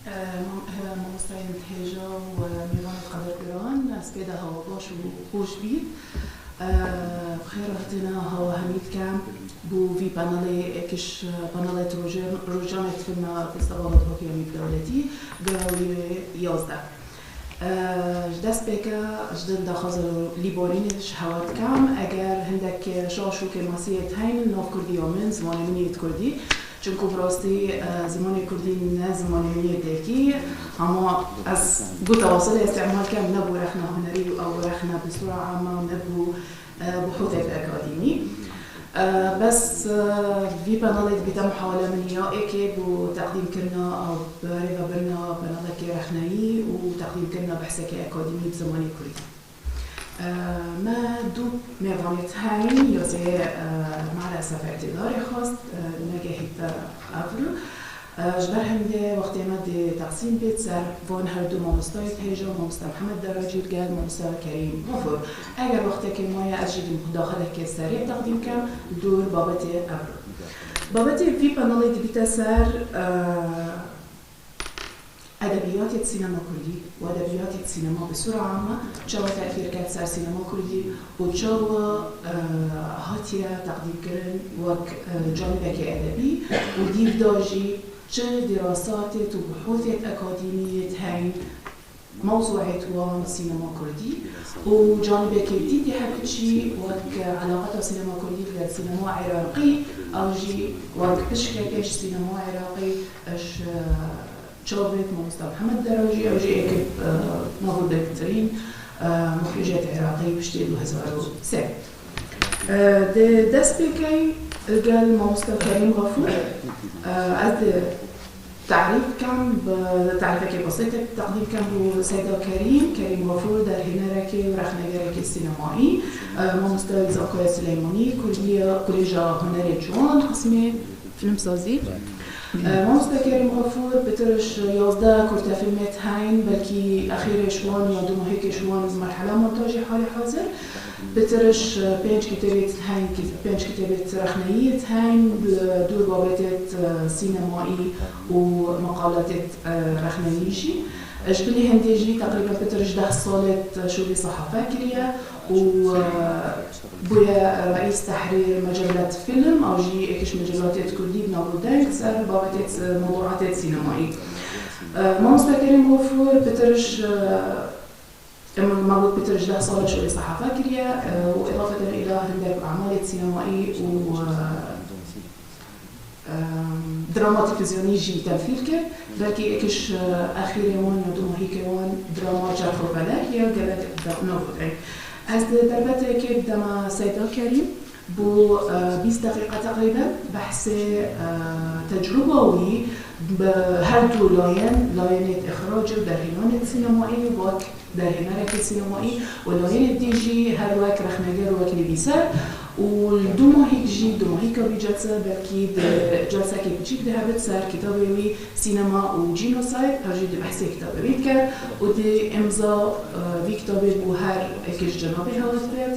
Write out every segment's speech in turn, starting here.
مامۆستایان هێژا و میوانت قەدرگران، سپێدە هەوا باش و خۆش بیت. بخێر هاتنە هەوا هەمید کەم بۆ ڤی پانەڵێ ئێکش پانەڵێت ڕۆژانێت فیلمە فێستیڤاڵ دهۆکی نێودەوڵەتی گەراوی 11. دەست پێکە ژدن داخوازە لیبۆرینش هەوات کەم ئەگەر هەندێک شاش و کێماسیەت هەین ناو کوردی یا من زمانی منیت کوردی، چونکو بڕاستی زمانی کوردی نه زمانی منیت دێکی، اما از بو تواصل استعمال کەم نەبوو رەخنە هونەری و ئەو رەخنە بصورة عامة نەبوو بحوث أكاديمي. بس في بانالت بيتا محاولة من هي ايكي بو تقديم كرنا او بريفا برنا بانالك رخنائي وتقديم كرنا بحثك اكاديمي بزماني كردي. ما دوب ميرفانيت هاين يوزي مع الأسف اعتذاري خاص نجحت أفرو. جبر هندي وقتی ما دي تقسيم بيت سر فون هر دو ماموستای هیجا، ماموستا محمد دراجي قال ماموستا كريم غفور. اگر وقتی که مایا از جدي مداخله که سریع تقدیم کم دور بابتي ابرو. بابتي في بانالي دي بيتا سر ادبيات السينما كردي وادبيات السينما بصوره عامه، تشاو تاثير كات سر سينما كردي وتشاو هاتيا تقديم كرن وك جانبك ادبي وديف داجي چه دراسات وبحوث أكاديمية هاي موضوعات وان سينما كردي وجانب كردي حبتشي وك علاقتها سينما كردي للسينما عراقي أو جي وك بشكل سينما عراقي اش تشوفت مصطفى محمد دراجي أو جي اكيب ناخذ دكتورين مخرجات عراقي بشتي 2007. دست بكي قال ماموستا كريم غفور أد تعريف كم تعريفك بسيطة تقديم كم سيدا كريم غفور در هنرك ورخنجرك السينمائي ماموستا زاكايا سليماني كلية هنري جوان قسمي فيلم سازي. ماموستا كريم غفور بترش 11 كورتا فيلمات هاين بلكي أخيرا شوان يا دوما هيك شوان مرحلة مونتاجي حالي حاضر. بترش بينج كتابة هاين بينج كتابة رخنية هاين دور بابتة سينمائي ومقالات رخنيجي. جبلي هنديجي تقريبا بترش 10 صالة شغلي صحافة كريا وبويا رئيس تحرير مجلة فيلم أو جي إكش مجلات كردي بنابودانك سر بابتة موضوعات سينمائي. ماموستا كريم غفور بترش موجود بترش 10 صالة شغلي صحافة كريا وإضافة إلى هندك أعمال سينمائي و دراما تلفزيوني جي تمثيل كر بلكي إكش أخيرا وان يدوم هيك وان دراما جرخو بلاك يا قالت نوفل. از دربت كيف دما سيدا كريم بو 20 دقيقة تقريبا بحث تجربة وي بهر دو لاين لاينة إخراج ودرهنان سينمائي وك درهنانك السينمائي ولاين دي جي هر وك رخنجر وك نبيسر والدوما هيك جي دوما هيك بجلسة بلكي جلسة كي بتجيك دهبت سر كتابي سينما وجينوسايد هرجي دي بحثي كتابي بيتكر ودي إمضاء في كتابي بوهر إكش جنابي هاوت بيت.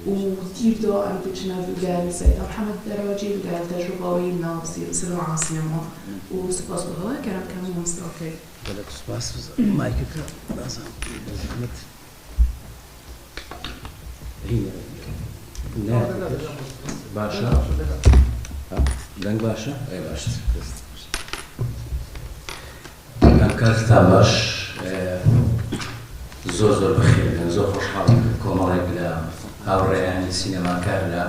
وكيف دو أم بتشنا قال سيد محمد دراجي قال تجربة لنا صناعة سينما وسباس بها كلام كان مستوكي. لك سباس مايكك زحمت هي لا باشا دەنگ باشە؟ ئەی باشتر. کاتتان باش، زۆر زۆر بەخێر بێن، زۆر خۆشحاڵم کە کۆمەڵێک لە هاوڕێیانی سینەماکار لە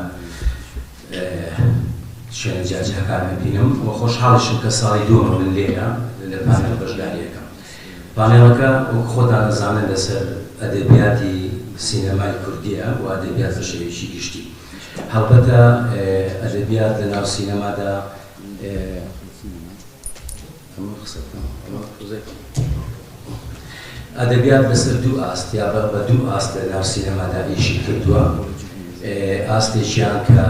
شوێنە جیاجیاکان ببینم و خۆشحاڵیشم کە ساڵی دووەمە من لێرە لە پانێڵ بەشداریەکەم. پانێڵەکە وەک خۆتان دەزانن لەسەر ئەدەبیاتی سینەمای کوردیە و ئەدەبیات بە شێوەیەکی گشتی. هەڵبەتە ئەدەبیات لە ناو سینەمادا ئەدەبیات لەسەر دوو ئاست یا بە دوو ئاست لە ناو سینەمادا ئیشی کردووە. ئاستێکیان کە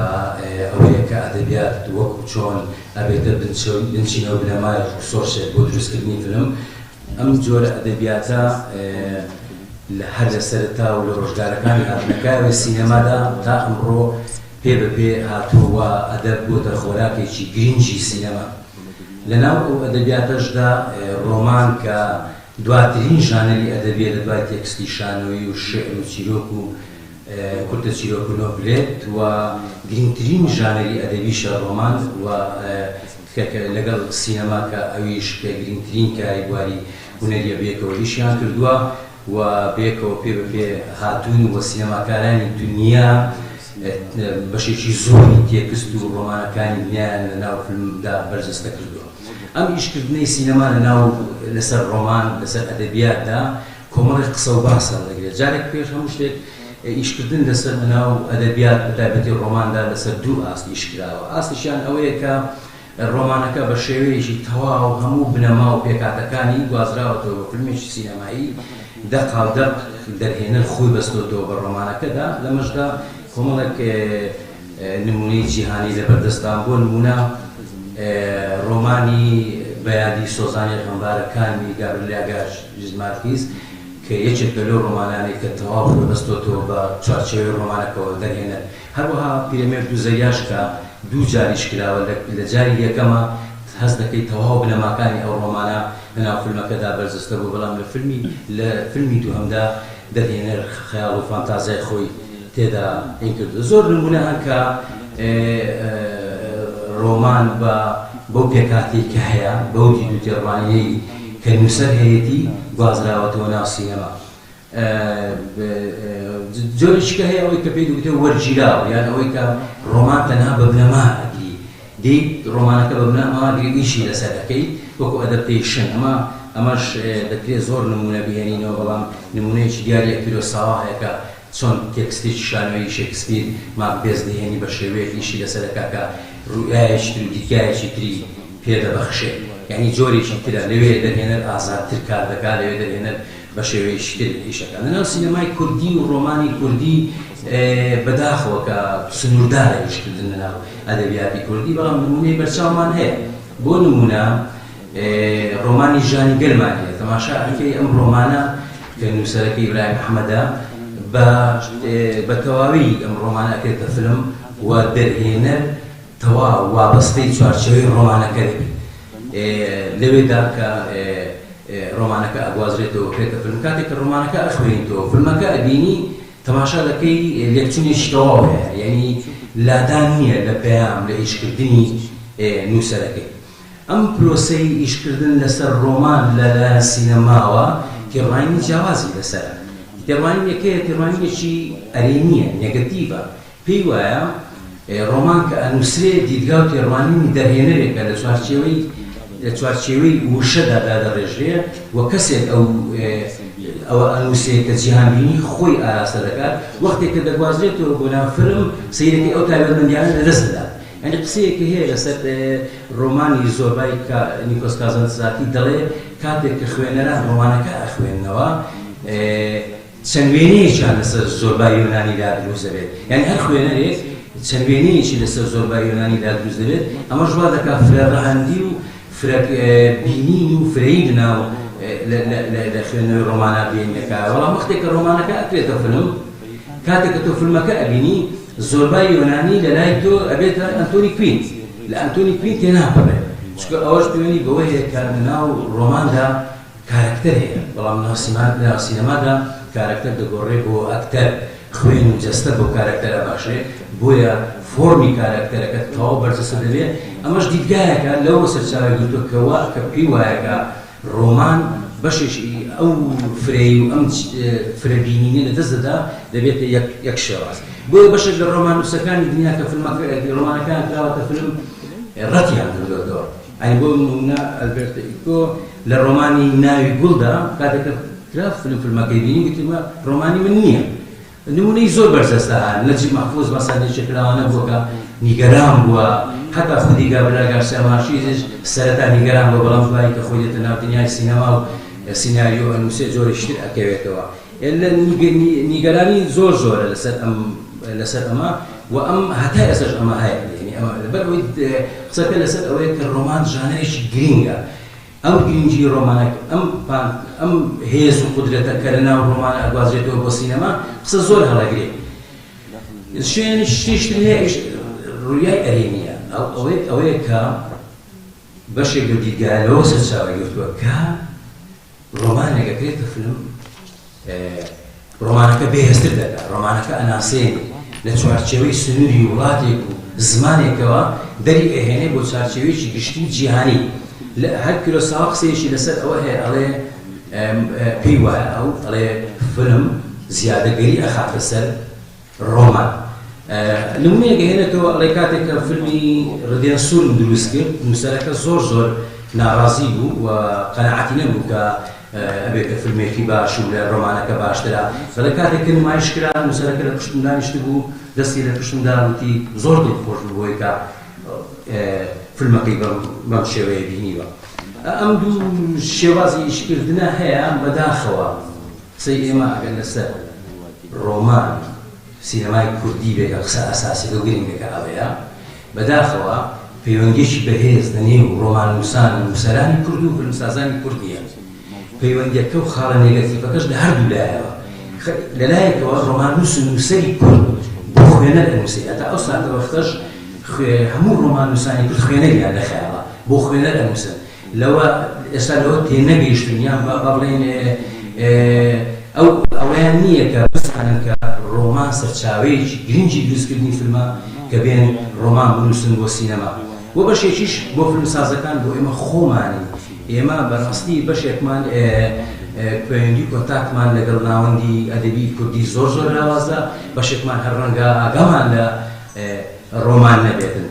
ئەوەیە کە ئەدەبیات وەکو چۆن ئەبێتە بنچینەوە بنەمای سۆرسێک بۆ دروستکردنی فیلم، ئەم جۆرە ئەدەبیاتە لە هەر لە سەرەتا و لە ڕۆژگارەکانی هاتنەکاوی سینەمادا تا ئەمڕۆ پێ بە پێ هاتووە ئەدەب بۆتە خۆراکێکی گرنگی سینەما. لەناو ئەو ئەدەبیاتەشدا ڕۆمان کە دواترین ژانەری ئەدەبیە لە دوای تێکستی شانۆیی و شیعر و چیرۆک و کورتە چیرۆک و نۆڤلێت و گرینگترین ژانەری ئەدەبیشە ڕۆمان و کە لەگەڵ سینەما کە ئەویش کە گرینگترین کاری بواری هونەریە بەیەکەوە ئیشیان کردووە و بەیەکەوە پێ بە پێ هاتوون و سینەماکارانی دونیا بەشێکی زۆری تێکست و ڕۆمانەکانی دنیایان لە ناو فیلمدا بەرجەستە کردووە. ئەم ئیشکردنەی سینەما لە ناو لەسەر ڕۆمان، لەسەر ئەدەبیاتدا کۆمەڵێک قسە و باس هەڵدەگرێت. جارێک پێش هەموو شتێک ئیشکردن لەسەر لە ناو ئەدەبیات بە تایبەتی ڕۆماندا لەسەر دوو ئاست ئیش کراوە. ئاستێکیان ئەوەیە کە ڕۆمانەکە بە شێوەیەکی تەواو هەموو بنەما و پێکهاتەکانی گوازراوەتەوە بۆ فیلمێکی سینەمایی، دەقاودەق دەرهێنەر خۆی بەستۆتەوە بە ڕۆمانەکەدا، لەمەشدا کۆمەڵێک نموونەی جیهانی لەبەردەستان، بۆ نموونە ڕۆمانی بەیادی سۆزانی غەمبارەکانی گابریلا گارسیا مارکیز کە یەکێکە لەو ڕۆمانانەی کە تەواو خۆی بەستۆتەوە بە چوارچێوەی ڕۆمانەکەوە دەرهێنەر هەروەها پیرەمێرد و زەریاش کە دوو جاریش کراوە لە جاری یەکەما هەست دەکەی تەواو بنەماکانی ئەو ڕۆمانە لەناو فیلمەکەدا بەرجەستە بوو بەڵام لە فیلمی لە فیلمی دووهەمدا دەرهێنەر خەیاڵ و فانتازیای خۆی تێدا هین کردووە زۆر نموونە هەن کە ڕۆمان بە بەو پێکهاتەی کە هەیە بەو دید و تێڕوانینەی کە نووسەر هەیەتی گوازراوەتەوە ناو سینەما. جۆرێکی کە هەیە ئەوەی کە پێی دەگوترێت وەرگیراو یان ئەوەی کە ڕۆمان تەنها بە بنەما ئەگری دێیت ڕۆمانەکە بە بنەما ئەگری و ئیشی لەسەر ئەکەی وەکو adaptation ئەمە ئەمەش دەکرێت زۆر نموونە بهێنینەوە بەڵام نموونەیەکی دیاری ئەکیرۆ ساوا هەیە کە چۆن تێکستێکی شانۆیی شکسپیر ماکبێس دەهێنی بە شێوەیەک ئیشی لەسەر ئەکا کە ڕوئیایەکی تر و دیدگایەکی تری پێ دەبەخشێ یانی جۆرێکی ترە لەوێ دەرهێنەر ئازادتر کار دەکا لەوێ دەرهێنەر بە شێوەیەکی تر ئیش ئەکات لەناو سینەمای کوردی و ڕۆمانی کوردی بەداخەوە کە سنووردارە ئیشکردن لەناو ئەدەبیاتی کوردی بەڵام نموونەی بەرچاومان هەیە بۆ نموونە ڕۆمانی ژانی گەلمان هەیە تەماشا ئەکەی ئەم ڕۆمانە کە نووسەرەکەی ئیبراهیم ئەحمەدە بە تەواوی ئەم ڕۆمانە ئەکرێتە فلم و دەرهێنەر تەواو وابەستەی چوارچێوەی ڕۆمانەکە دەبێت لەوێدا کە ڕۆمانەکە ئەگوازرێتەوە کرێتە فیلم کاتێک کە ڕۆمانەکە ئەخوێنیتەوە فیلمەکە ئەبینی تەماشا دەکەی لێکچوونێکی تەواو هەیە یعنی لادان نییە لە پەیام لە ئیشکردنی نووسەرەکەی ئەم پرۆسەی ئیشکردن لەسەر ڕۆمان لەلایەن سینەماوە تێڕوانینی جیاوازی لەسەرە تێڕوانینێکەیە تێڕوانینێکی ئەرێنییە نێگەتیڤە پێی وایە ڕۆمان کە ئەنووسرێ دیدگا و تێڕوانینی دەرهێنەرێکە لە چوارچێوەی لە چوارچێوەی وشەدا دادەڕێژرێ و کەسێک ئەو ئەوە ئەنووسێ کە جیهانبینی خۆی ئاراستە دەکات وەختێک کە دەگوازرێتەوە بۆ ناو فیلم سەیرەکەی ئەو تایبەتمەندیانە لەدەست دەدات یانی قسەیەک هەیە لەسەر ڕۆمانی زۆربای کە نیکۆس کازانتزاکی دەڵێ کاتێک کە خوێنەران ڕۆمانەکە ئەخوێننەوە چەند وێنەیەکیان لەسەر زۆربای یۆنانی لا دروست دەبێت، یانی هەر خوێنەرێک چەند وێنەیەکی لەسەر زۆربای یۆنانی لا دروست دەبێت، ئەمەش وا دەکات فرە ڕەهەندی و فرە بینین و فرەیی لەناو لە خوێندنەوەی ڕۆمانا بێنینە کایە، بەڵام وەختێک کە ڕۆمانەکە ئەکرێتە فلم، کاتێک کە تۆ فلمەکە ئەبینی زۆربای یۆنانی لەلای تۆ ئەبێتە ئەنتۆنی کوین، لە ئەنتۆنی کوین تێناپەڕێت، چونکە ئەوەش پەیوەندی بەوە هەیە کە لەناو ڕۆماندا کارەکتەر هەیە، بەڵام لەناو سینەمادا کارەکتەر دەگۆڕێ بۆ ئەکتەر، خوێن و جەستە بەو کارەکتەر ئەبەخشێ، بۆیە فۆرمی کارەکتەرەکە تەواو بەرجەستە دەبێ، ئەمەش دیدگایەکە لەوە سەرچاوەی گرتووە کە وا کە پێی وایە کە ڕۆمان بەشێکی ئەو فرەیی و ئەم فرە بینینە لە دەست دەدا دەبێتە یەک یەک شێواز. بۆیە بەشێک لە ڕۆماننووسەکانی دنیا کە فیلمەکە ڕۆمانەکەیان کراوەتە فیلم ڕەتیان کردووەتەوە. ئەی بۆ نموونە ئەلبێرتۆ ئیکۆ لە ڕۆمانی ناوی گوڵدا کاتێک کە کرا فیلم فیلمەکەی بینی گوتی ئەمە ڕۆمانی من نییە. نموونەی زۆر بەرجەستە هەن، نەجیب مەحفوز مەسەلەن یەکێک لەوانە بووە کە نیگەران بووە، هەتا خودی گابریلا گارسیا مارکیزیش سەرەتا نیگەران بووە بەڵام دوایی کە خۆی دێتە ناو دنیای سینەما و سیناریۆ ئەنووسێ جۆرێکی تر ئەکەوێتەوە. نیگەرانی زۆر زۆرە لەسەر ئەم لەسەر ئەمە و ئەم هەتا ئێستاش ئەمە هەیە یعنی ئەمە لەبەر ئەوەی قسەکە لەسەر ئەوەیە کە ڕۆمان ژانەرێکی گرینگە ئەم گرنگی ڕۆمانە ئەم ئەم هێز و قودرەتە کە لە ناو ڕۆمانە ئەگوازرێتەوە بۆ سینەما قسە زۆر هەڵەگرێ شوێنی شتێکی تر هەیە ئەویش ڕویای ئەرێنیە ئەو ئەوەیە ئەوەیە کە. بەشێک لە دیدگایە لەوە سەرچاوەی گرتووە کە ڕۆمانێک ئەکرێتە فلم ڕۆمانەکە بێهێزتر دەکات، ڕۆمانەکە ئەناسێنێ، لە چوارچێوەی سنووری وڵاتێک و زمانێکەوە دەری ئەهێنێ بۆ چارچێوەیەکی گشتی و جیهانی. لە هەر کیرۆساوا قسەیەکی لەسەر ئەوە هەیە ئەڵێ پێی وایە ئەو ئەڵێ فلم زیادەگەری ئەخاتە سەر ڕۆمان. نموونەیەک ئەهێنێتەوە ئەڵێ کاتێک کە فیلمی ڕدێن سوورم دروست کرد نووسەرەکە زۆر زۆر ناڕازی بوو و قەناعەتی نەبوو کە ئەبێتە فیلمێکی باش و لە ڕۆمانەکە باشترە. دەڵێ کاتێک کە نمایش کرا نووسەرەکە لە پشتم دانیشتبوو دەستی لە پشتم دا وتی زۆر دڵخۆش بوو بەوەی کە فیلمەکەی بەم شێوەیە بینیوە. ئەم دوو شێوازی ئیشکردنە هەیە بەداخەوە. قسەی ئێمە ئەگەر لەسەر ڕۆمان سینەمای کوردی بێ کە قسە ئەساسیەکە و گرنگەکە ئەوەیە، بەداخەوە پەیوەندیەکی بەهێز لە نێو ڕۆماننووسان و نووسەرانی کورد و فیلمسازانی کورد نییە. پەیوەندیەکە و خاڵە نێگەتیڤەکەش لە هەردوو لایەوە. لە لایەکەوە ڕۆماننووس و نووسەری کورد بۆ خوێنەر ئەنووسێ، هەتا ئەو ساتەوەختەش هەموو ڕۆماننووسانی کورد خوێنەریان لە خەیاڵە، بۆ خوێنەر ئەنووسن. لەوە ئێستا لەوە تێنەگەیشتوون یان با بڵێین ئەو ئەوەیان نییە کە بزانن کە ڕۆمان سەرچاوەیەکی گرنگی دروستکردنی فیلمە کە بێن ڕۆمان بنووسن بۆ سینەما و بەشێکیش بۆ فیلمسازەکان بۆ ئێمە خۆمانین ئێمە بەڕاستی بەشێکمان پەیوەندی و کۆنتاکتمان لەگەڵ ناوەندی ئەدەبی کوردی زۆر زۆر لاوازە بەشێکمان هەر ڕەنگە ئاگامان لە ڕۆمان نەبێتن.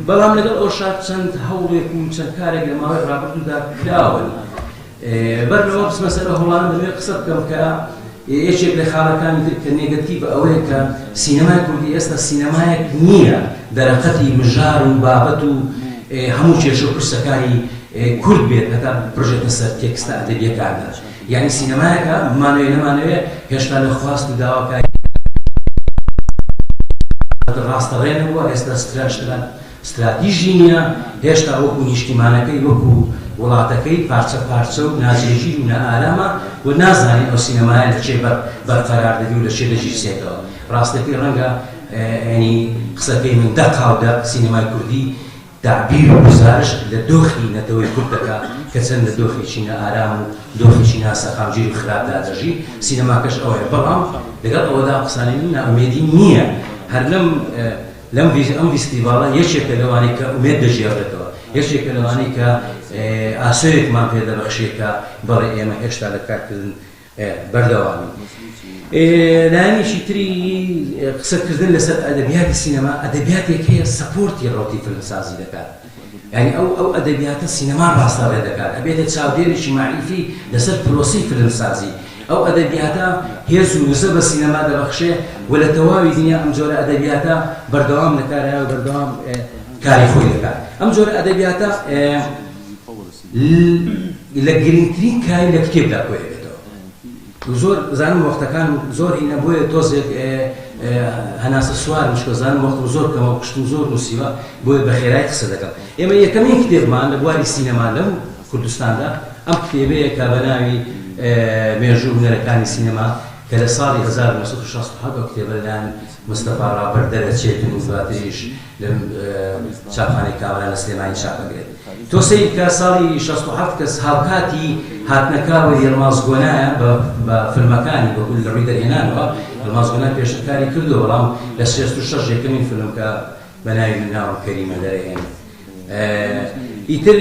بەڵام لەگەڵ ئەوشا چەند هەوڵێک و چەند کارێک لە ماوەی ڕابردوودا کراون. بەر لەوە بچمە سەر ئەو هەوڵانە دەمەوێت قسە بکەم کە یەکێک لە خاڵەکانی تر کە نێگەتیڤە ئەوەیە کە سینەمای کوردی ئێستا سینەمایەک نییە دەرەقەتی مژار و بابەت و هەموو کێشە و پرسەکانی کورد بێت هەتا بڕژێتە سەر تێکستە ئەدەبییەکاندا. یانی سینەمایەکە بمانەوێ نەمانەوێ هێشتا لە خواست و داواکاری ڕاستەڕێ نەبووە، ئێستا ستراتیژی نییە، هێشتا وەکو نیشتیمانەکەی وەکو وڵاتەکەی پارچە پارچە و ناجێگیر و نائارامە و نازانین ئەو سینەمایە لە چێ بەرقەرار دەبی و لە چێ دەگیرسێتەوە. ڕاستەکەی ڕەنگە یانی قسەکەی من دەقاو دەق سینەمای کوردی تەعبیر و گوزارشت لە دۆخی نەتەوەی کورد دەکا کە چەند لە دۆخێکی نائارام و دۆخێکی ناسەقامگیر و خراپدا دەژی، سینەماکەش ئەوەیە، بەڵام لەگەڵ ئەوەدا ئەم قسانەی من نائومێدی نییە، هەر لەم لەم ئەم ڤیستیڤاڵە یەکێکە لەوانەی کە ئومێد دەگێڕێتەوە، یەکێکە لەوانەی کە ئاسۆیەکمان پێ دەبەخشێ کە بەڵێ ئێمە هێشتا لە کارکردن بەردەوامی. لایەنێکی تری قسەکردن لەسەر ئەدەبیاتی سینەما، ئەدەبیاتێک هەیە support ی ڕەوتی فیلمسازی دەکات. یانی ئەو ئەو ئەدەبیاتە سینەما ڕاستەڕێ دەکات، ئەبێتە چاودێرێکی مەعریفی لەسەر پرۆسەی فیلمسازی. ئەو ئەدەبیاتە هێز و وزە بە سینەما دەبەخشێ و لە تەواوی دنیا ئەم جۆرە ئەدەبیاتە بەردەوام لە کارایە و بەردەوام کاری خۆی دەکات. ئەم جۆرە ئەدەبیاتە لە گرنگترین کاری لە کتێبدا کۆیەبێتەوە زۆر زانم وەختەکان زۆر هینە بۆیە تۆزێک هەناسە سوارم چکە زانم وەختم زۆر کەمە و قشتم زۆر نووسیوە بۆیە بە خێرای قسە دەکەم ئێمە یەکەمین کتێبمان لە بواری سینەما لەم کوردستاندا ئەم کتێبەیە کە بە ناوی مێژوو هونەرەکانی سینەما کە لە ساڵی 1967 ئەو کتێبە لەلایەن مستەفا ڕابەر دەرەچێت و دواتریش لە چاپخانەی کامەران لە سلێمانی چاپ ئەکرێت. تۆ سەیر بکە ساڵی 67 کەس هاوکاتی هاتنە کاوەی یەڵماز گۆنایە بە فیلمەکانی وەکو لە ڕووی دەرهێنانەوە یەڵماز گۆنای پێشتر کاری کردووە بەڵام لە 66 یەکەمین فیلم کە بە ناوی من ناوم کەریمە دەرهێنێت ئیتر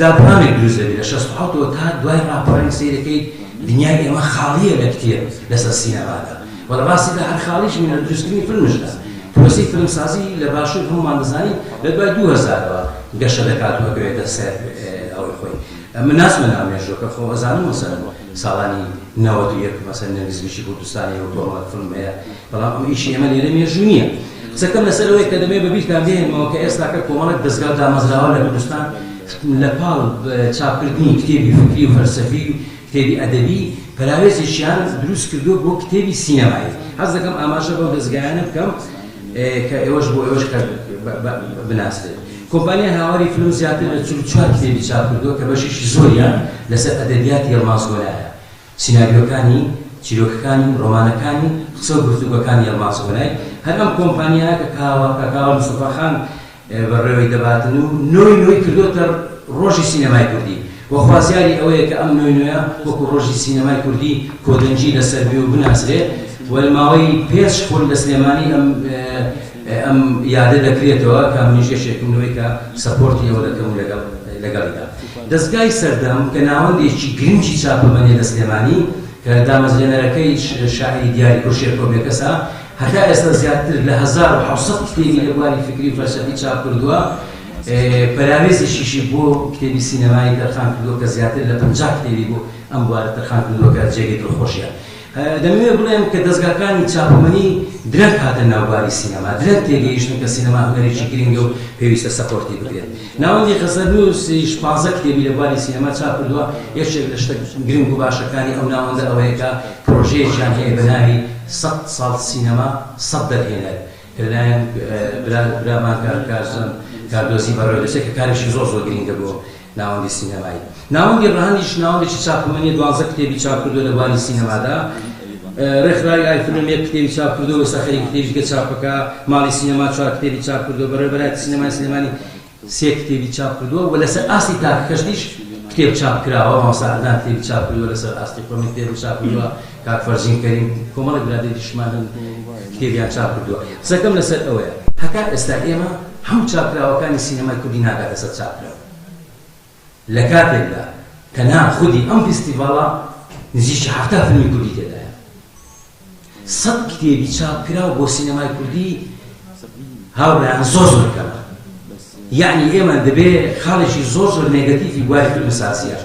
دابڕانێک دروست دەبێت لە 67ەوە تا دوای ڕاپەڕین سەیرەکەیت دنیای ئێمە خاڵیە لە کتێب لەسەر سینەمادا و لە ڕاستیدا هەر خاڵیش نیە لە دروستکردنی فیلمشدا پرۆسەی فیلمسازی لە باشوور هەموومان دەزانین لە دوای 2000ەوە گەشە دەکات و ئەکەوێتە سەر ئەوەی خۆی من ناچمە ناو مێژووەکە خۆ ئەزانم مەسەلەن ساڵانی 91 مەسەلەن نەرگزمیشی کوردستانی و کۆمەڵێک فیلم هەیە بەڵام ئەم ئیشی ئێمە لێرە مێژوو نییە. قسەکەم لەسەر ئەوەیە کە دەمەوێت بە بیرتان بهێنمەوە کە ئێستاکە کۆمەڵێک دەزگا و دامەزراوە لە کوردستان لە پاڵ چاپکردنی کتێبی فکری و فەلسەفی و کتێبی ئەدەبی پەراوێزێکیان دروست کردووە بۆ کتێبی سینەمایی. حەز دەکەم ئاماژە بەو دەزگایانە بکەم کە ئێوەش بۆ ئێوەش بناسرێت. کۆمپانیای هاواری فیلم زیاتر لە 44 کتێبی چاپ کردووە کە بەشێکی زۆریان لەسەر ئەدەبیاتی یەڵماز گۆنایە. سیناریۆکانی، چیرۆکەکانی، ڕۆمانەکانی، قسە و گفتوگۆکانی یەڵماز گۆنای، هەر ئەم کۆمپانیایە کە کاوە کە کاوە مستەفا خان بەڕێوەی دەباتن و نۆی نۆی کردۆتە ڕۆژی سینەمای کوردی و خوازیاری ئەوەیە کە ئەم نۆی نۆیە وەکو ڕۆژی سینەمای کوردی کۆدەنگی لەسەر بێ و بناسرێ و لە ماوەی پێنج خول لە سلێمانی ئەم ئەم یادە دەکرێتەوە کە منیش یەکێکم لەوەی کە support ی ئەوە دەکەم و لەگەڵ لەگەڵیدا. دەزگای سەردەم کە ناوەندێکی گرنگی چاپەمەنیە لە سلێمانی کە دامەزرێنەرەکەی شاعیری دیاری کورد شێرکۆ بێکەسە هەتا ئێستا زیاتر لە 1700 کتێبی لە بواری فکری و فەلسەفی چاپ کردووە، پەراوێزێکیشی بۆ کتێبی سینەمایی تەرخان کردووە کە زیاتر لە 50 کتێبی بۆ ئەم بوارە تەرخان کردووە کە جێگەی دڵخۆشیە. دەمەوێت بڵێم کە دەزگاکانی چاپەمەنی درەنگ هاتە ناو بواری سینەما، درەنگ تێگەیشتن کە سینەما هونەرێکی گرنگە و پێویستە support ی بکرێت. ناوەندی غەزەلنووسیش 15 کتێبی لە بواری سینەما چاپ کردووە، یەکێک لە شتە گرنگ و باشەکانی ئەو ناوەندە ئەوەیە کە پرۆژەیەکیان هەیە بە ناوی سەد ساڵ سینەما سەد دەرهێنەر کە لەلایەن برامان کاک کارزان کاردۆزی بەڕێوە دەچێت کە کارێکی زۆر زۆر گرنگە بۆ ناوەندی سینەمایی. ناوەندی ڕەهەندیش ناوەندێکی چاپەمەنیە دوانزە کتێبی چاپ کردووە لە بواری سینەمادا. ڕێکخراوی ئای فیلم یەک کتێبی چاپ کردووە و ئێستا خەریکی کتێبی دیکە چاپ بکا. ماڵی سینەما چوار کتێبی چاپ کردووە. بەڕێوەبەرایەتی سینەمای سلێمانی سێ کتێبی چاپ کردووە و لەسەر ئاستی تاکەکەسیش کتێب چاپ کراوە. مامۆستا عەدنان کتێبی چاپ کردووە، لەسەر ئاستی خۆمی کتێبم چاپ کردووە، کاک فەرزین کەریم، کۆمەڵێک برادەری دیشمان هەن کتێبیان چاپ کردووە. قسەکەم لەسەر ئەوەیە هەتا ئێستا ئێمە هەموو چاپکراوەکانی سینەمای کوردی ناگاتە سەر چاپکراو. لە کاتێکدا تەنها خودی ئەم فیستیڤاڵە نزیکی 70 فیلمی کوردی تێدایە. سەد کتێبی چاپکراو بۆ سینەمای کوردی هاوڕێیان زۆر زۆر کەمە. یەعنی ئێمە دەبێ خاڵێکی زۆر زۆر negative ی بواری فیلمسازیە.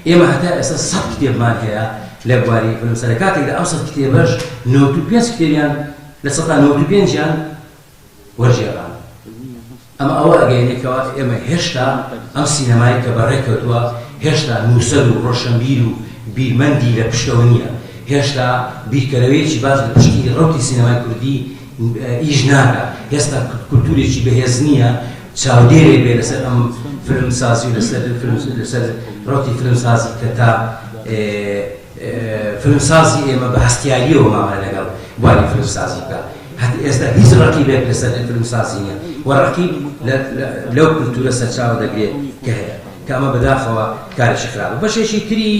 ئێمە هەتا ئێستا سەد کتێبمان هەیە لە بواری فیلمسازی، لە کاتێکدا ئەم سەد کتێبەش 95 کتێبیان 95%یان وەرگێڕان. ئەمە ئەوە ئەگەیەنێ کەوا ئێمە هێشتا ئەم سینەمای کە بەڕێ کەوتووە هێشتا نووسەر و ڕۆشنبیر و بیرمەندی لە پشتەوە نییە، هێشتا بیرکەرەوەیەکی باش لە پشتی ڕەوتی سینەمای کوردی ئیش ناکا، هێستا کولتوورێکی بەهێز نییە چاودێرێک بێ لەسەر ئەم فیلمسازی و لەسەر لەسەر ڕەوتی فیلمسازی کە تا فیلمسازی ئێمە بە هەستیارییەوە مامەلە لەگەڵ بواری فیلمسازی بکا. هەتا ئێستا هیچ ڕەقیبێک لەسەر فیلمسازی نییە و ڕەقیب لەو کولتوورە سەرچاوە دەگرێت کە هەیە، کە ئەمە بەداخەوە کارێکی خراپە. بەشێکی تری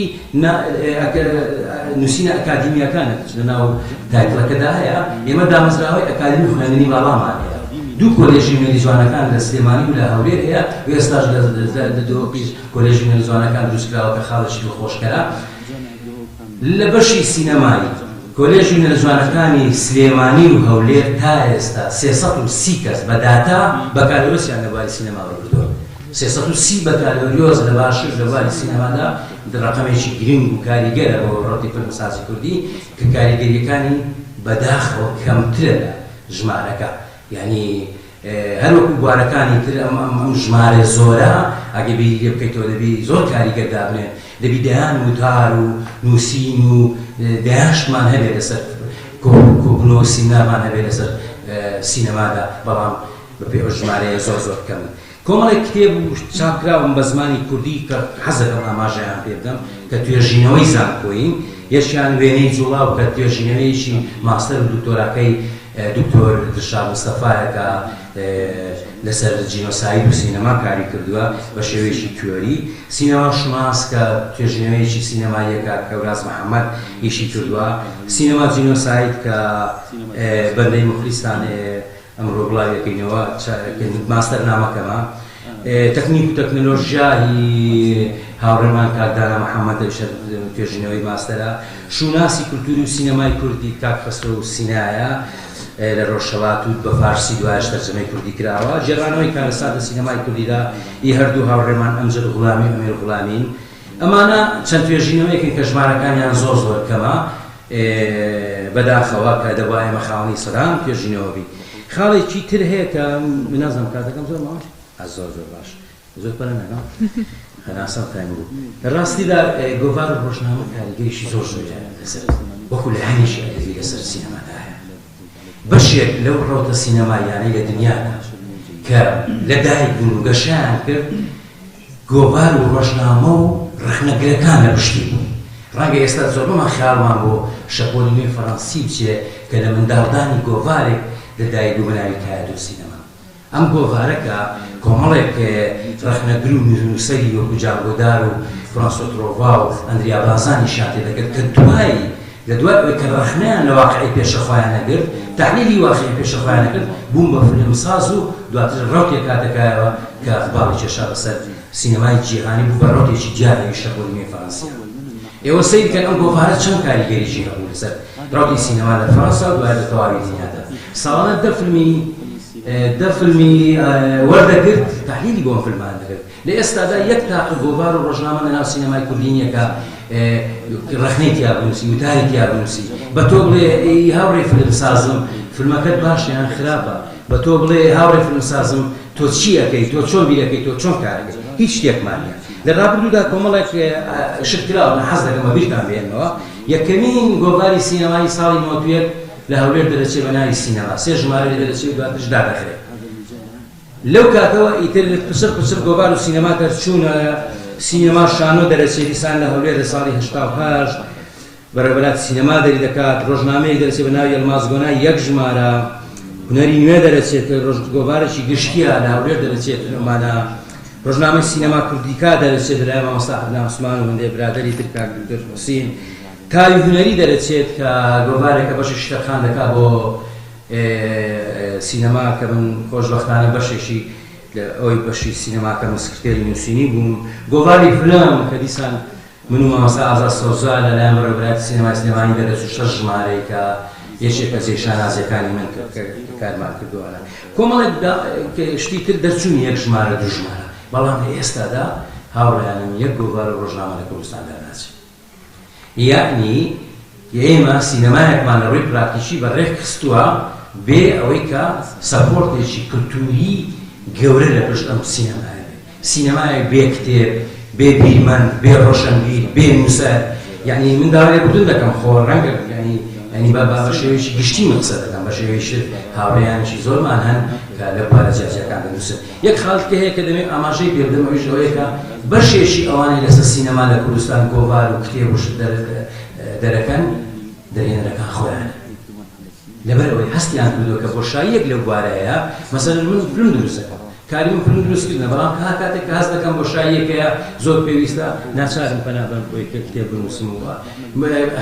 نووسینە ئەکادیمییەکانە کە لەناو title ەکەدا هەیە، ئێمە دامەزراوەی ئەکادیمی خوێندنی باڵامان هەیە، دوو کۆلێژی هونەری جوانەکان لە سلێمانی و لە هەولێر هەیە و ئێستاش لە دهۆکیش کۆلێژی هونەری جوانەکان دروستکراوە کە خاڵێکی دڵخۆشکەرە. لە بەشی سینەمای کۆلێژی هونەرە جوانەکانی سلێمانی و هەولێر تا ئێستا 330 کەس بە داتا بەکالۆریۆسیان لە بواری سینەما وەرگرتووە. 330 بەکالۆریۆس لە باشوور لە بواری سینەمادا ڕەقەمێکی گرنگ و کاریگەرە بۆ ڕەوتی فیلمسازی کوردی کە کاریگەرییەکانی بەداخەوە کەمترە لە ژمارەکە. یانی هەر وەکو بوارەکانی تر ئەم ئەم ئەم ژمارە زۆرە ئەگەر بیری لێ بکەیتەوە دەبی زۆر کاریگەر دابنێن دەبی دەیان وتار و نووسین و دەیان شتمان هەبێ لەسەر کۆبوونەوە سیمینارمان هەبێ لەسەر سینەمادا بەڵام بەپێی ئەو ژمارەیە زۆر زۆر کەمن. کۆمەڵێک کتێب و چاپکراوم بە زمانی کوردی کە حەز دەکەم ئاماژەیان پێ بدەم کە توێژینەوەی زانکۆیین، یەکیان وێنەی جوڵاو کە توێژینەوەیەکی ماستەر و دکتۆراکەی دکتۆر دلشاد مستەفایە کە لەسەر جینۆساید و سینەما کاری کردووە بە شێوەیەکی تیۆری، سینەما شوناس کە توێژینەوەیەکی سینەماییە کاک هەوراز محەمەد ئیشی کردووە، سینەما جینۆساید کە بەندەی موخلیستان ئەمڕۆ بڵاوی ئەکەینەوە ماستەر نامەکەمە تەکنیک و تەکنەلۆژیا هی هاوڕێمان کاک دانا محەممەد ئەویش توێژینەوەی ماستەرە شوناسی کولتوری و سینەمای کوردی کاک خەسرەو سینایە لە ڕۆژهەڵات و بە فارسی دوایش تەرجەمەی کوردی کراوە گێڕانەوەی کارەسات لە سینەمای کوردیدا ئی هەردوو هاوڕێمان ئەمجەد غولامی و ئەمیر غولامین ئەمانە چەند توێژینەوەیەکن کە ژمارەکانیان زۆر زۆر کەمە بەداخەوە کە دەبوا ئێمە خاوەنی سەدان توێژینەوە بین. خاڵێکی تر هەیە کە من نازانم کاتەکەم زۆر ماوە؟ زۆر زۆر باش زۆر پەلە ناکەم هەناسەم تەنگ بوو. لە ڕاستیدا گۆڤار و ڕۆژنامە کاریگەریی زۆر زۆریان لەسەر وەکو لایەنێکی ئەدەبی لەسەر سینەمادا هەیە. بەشێک لەو ڕەوتە سینەماییانەی لە دنیادا کە لە دایک بوون و گەشەیان کرد گۆڤار و ڕۆژنامە و ڕەخنەگرەکان لە پشتی بوون. ڕەنگە ئێستا زۆربەمان خەیاڵمان بۆ شەپۆلی نوێی فەڕەنسی بچێ کە لە منداڵدانی گۆڤارێک لە دایک بوو بە ناوی کایە دو سینەما. ئەم گۆڤارە کە کۆمەڵێک ڕەخنەگر و نووسەری وەکو جان گۆدار و فرانسۆ ترۆڤا و ئەندریا بازانیشیان تێدەکرد کە دوای لە دوای ئەوەی کە ڕەخنەیان لە واقعی پێشە خۆیان نەگرت، تەحلیلی واقعی پێشە خۆیان نەکرد، بوون بە فیلمساز و دواتر ڕەوتێک هاتە کایەوە کە باڵی کێشا بەسەر سینەمای جیهانی بوو بە ڕەوتێکی دیار ئەویش شەپۆلی نوێی فەرەنسییە. ئێوە سەیر کەن ئەم گۆڤارە چەند کاریگەریی هەبوو لەسەر ڕەوتی سینەما لە فەرەنسا و دوای لە تەواوی دنیادا. ساڵانە دە فیلمی دە فیلمی وەردەگرت تەحلیلی بۆ ئەم فیلمانە دەکرد. لە ئێستادا یەک تاقە گۆڤار و ڕۆژنامە لە ناو سینەمای کوردی نییە کە ڕەخنەی تیا بنووسی، وتاری تیا بنووسی، بە تۆ بڵێ ئەی هاوڕێی فیلمسازم فیلمەکەت باشە یان خراپە، بە تۆ بڵێ هاوڕێی فیلمسازم تۆ چی ئەکەی، تۆ چۆن بیر ئەکەی، تۆ چۆن کار ئەکەی، هیچ شتێکمان نییە. لە ڕابردوودا کۆمەڵێک شت کراوە، من حەز دەکەم بە بیرتان بهێنمەوە. یەکەمین گۆڤاری سینەمایی ساڵی 91 لە هەولێر دەرەچێ بە ناوی سینەما، سێ ژمارە لێ دەرەچێ و دواتریش دادەخرێ. لەو کاتەوە ئیتر پچڕ پچڕ گۆڤار و سینەما دەرچوونە، سینەما شانۆ دەرەچێ دیسان لە هەولێر لە ساڵی 88 بەڕێوەبەراتی سینەما دەری دەکات، ڕۆژنامەیەک دەرەچێ بە ناوی یەڵماز گۆنای یەک ژمارە، هونەری نوێ دەرەچێت کە ڕۆژ گۆڤارێکی گشتییە لە هەولێر دەرەچێت ئەمانە، ڕۆژنامەی سینەما کوردیکا دەرەچێت لەلایەن مامۆستا عەدنان عوسمان و هەندێک برادەری تر کاک دکتۆر حوسین، تاوی هونەری دەرەچێت کە گۆڤارێکە بەشێکی تەرخان دەکات بۆ سینەما کە من خۆشبەختانە بەشێکی لە ئەوی بەشی سینەماکە من سکرتێری نووسینی بووم، گۆڤاری فلم کە دیسان من و مامۆستا ئازاد سەوزا لە لایەن بەڕێوەبەرایەتی سینەمای سلێمانی دەرەچوو شەش ژمارەی کە یەکێکە جێی شانازیەکانی من کە کارمان کردووە کۆمەڵێک شتی تر دەرچوونی یەک ژمارە دوو ژمارە بەڵام لە ئێستادا هاوڕێیانم یەک گۆڤار و ڕۆژنامە لە کوردستان دەرناچێت. یەعنی ئێمە سینەمایەکمان لە ڕووی پراکتیکی بە ڕێک خستووە بێ ئەوەی کە support ێکی کلتووری گەورە لە پشت ئەم سینەمایە بێ. سینەمایەک بێ کتێب، بێ بیرمەند، بێ ڕۆشەنبیر، بێ نووسەر، یەعنی من داوای لێبوردن دەکەم خۆ ڕەنگە یەعنی یەعنی بە بە شێوەیەکی گشتی من قسە دەکەم بە شێوەیەکی تر هاوڕێیانێکی زۆرمان هەن کە لە بوارە جیاجیاکان دەنووسن. یەک خاڵ کە هەیە کە دەمەوێت ئاماژەی پێ بدەم ئەویش ئەوەیە کە بەشێکی ئەوانەی لەسەر سینەما لە کوردستان گۆڤار و کتێب و شت دەرەکەن دەرهێنەرەکان خۆیانن لەبەر ئەوەی هەستیان کردووە کە بۆشاییەک لەو بوارە هەیە مەسەلەن من فیلم دروست دەکەم کاری من فیلم دروستکردنە بەڵام کە کاتێک کە هەست دەکەم بۆشاییەک هەیە زۆر پێویستە ناچارم پەنا بەرم بۆی کە کتێب بنووسم و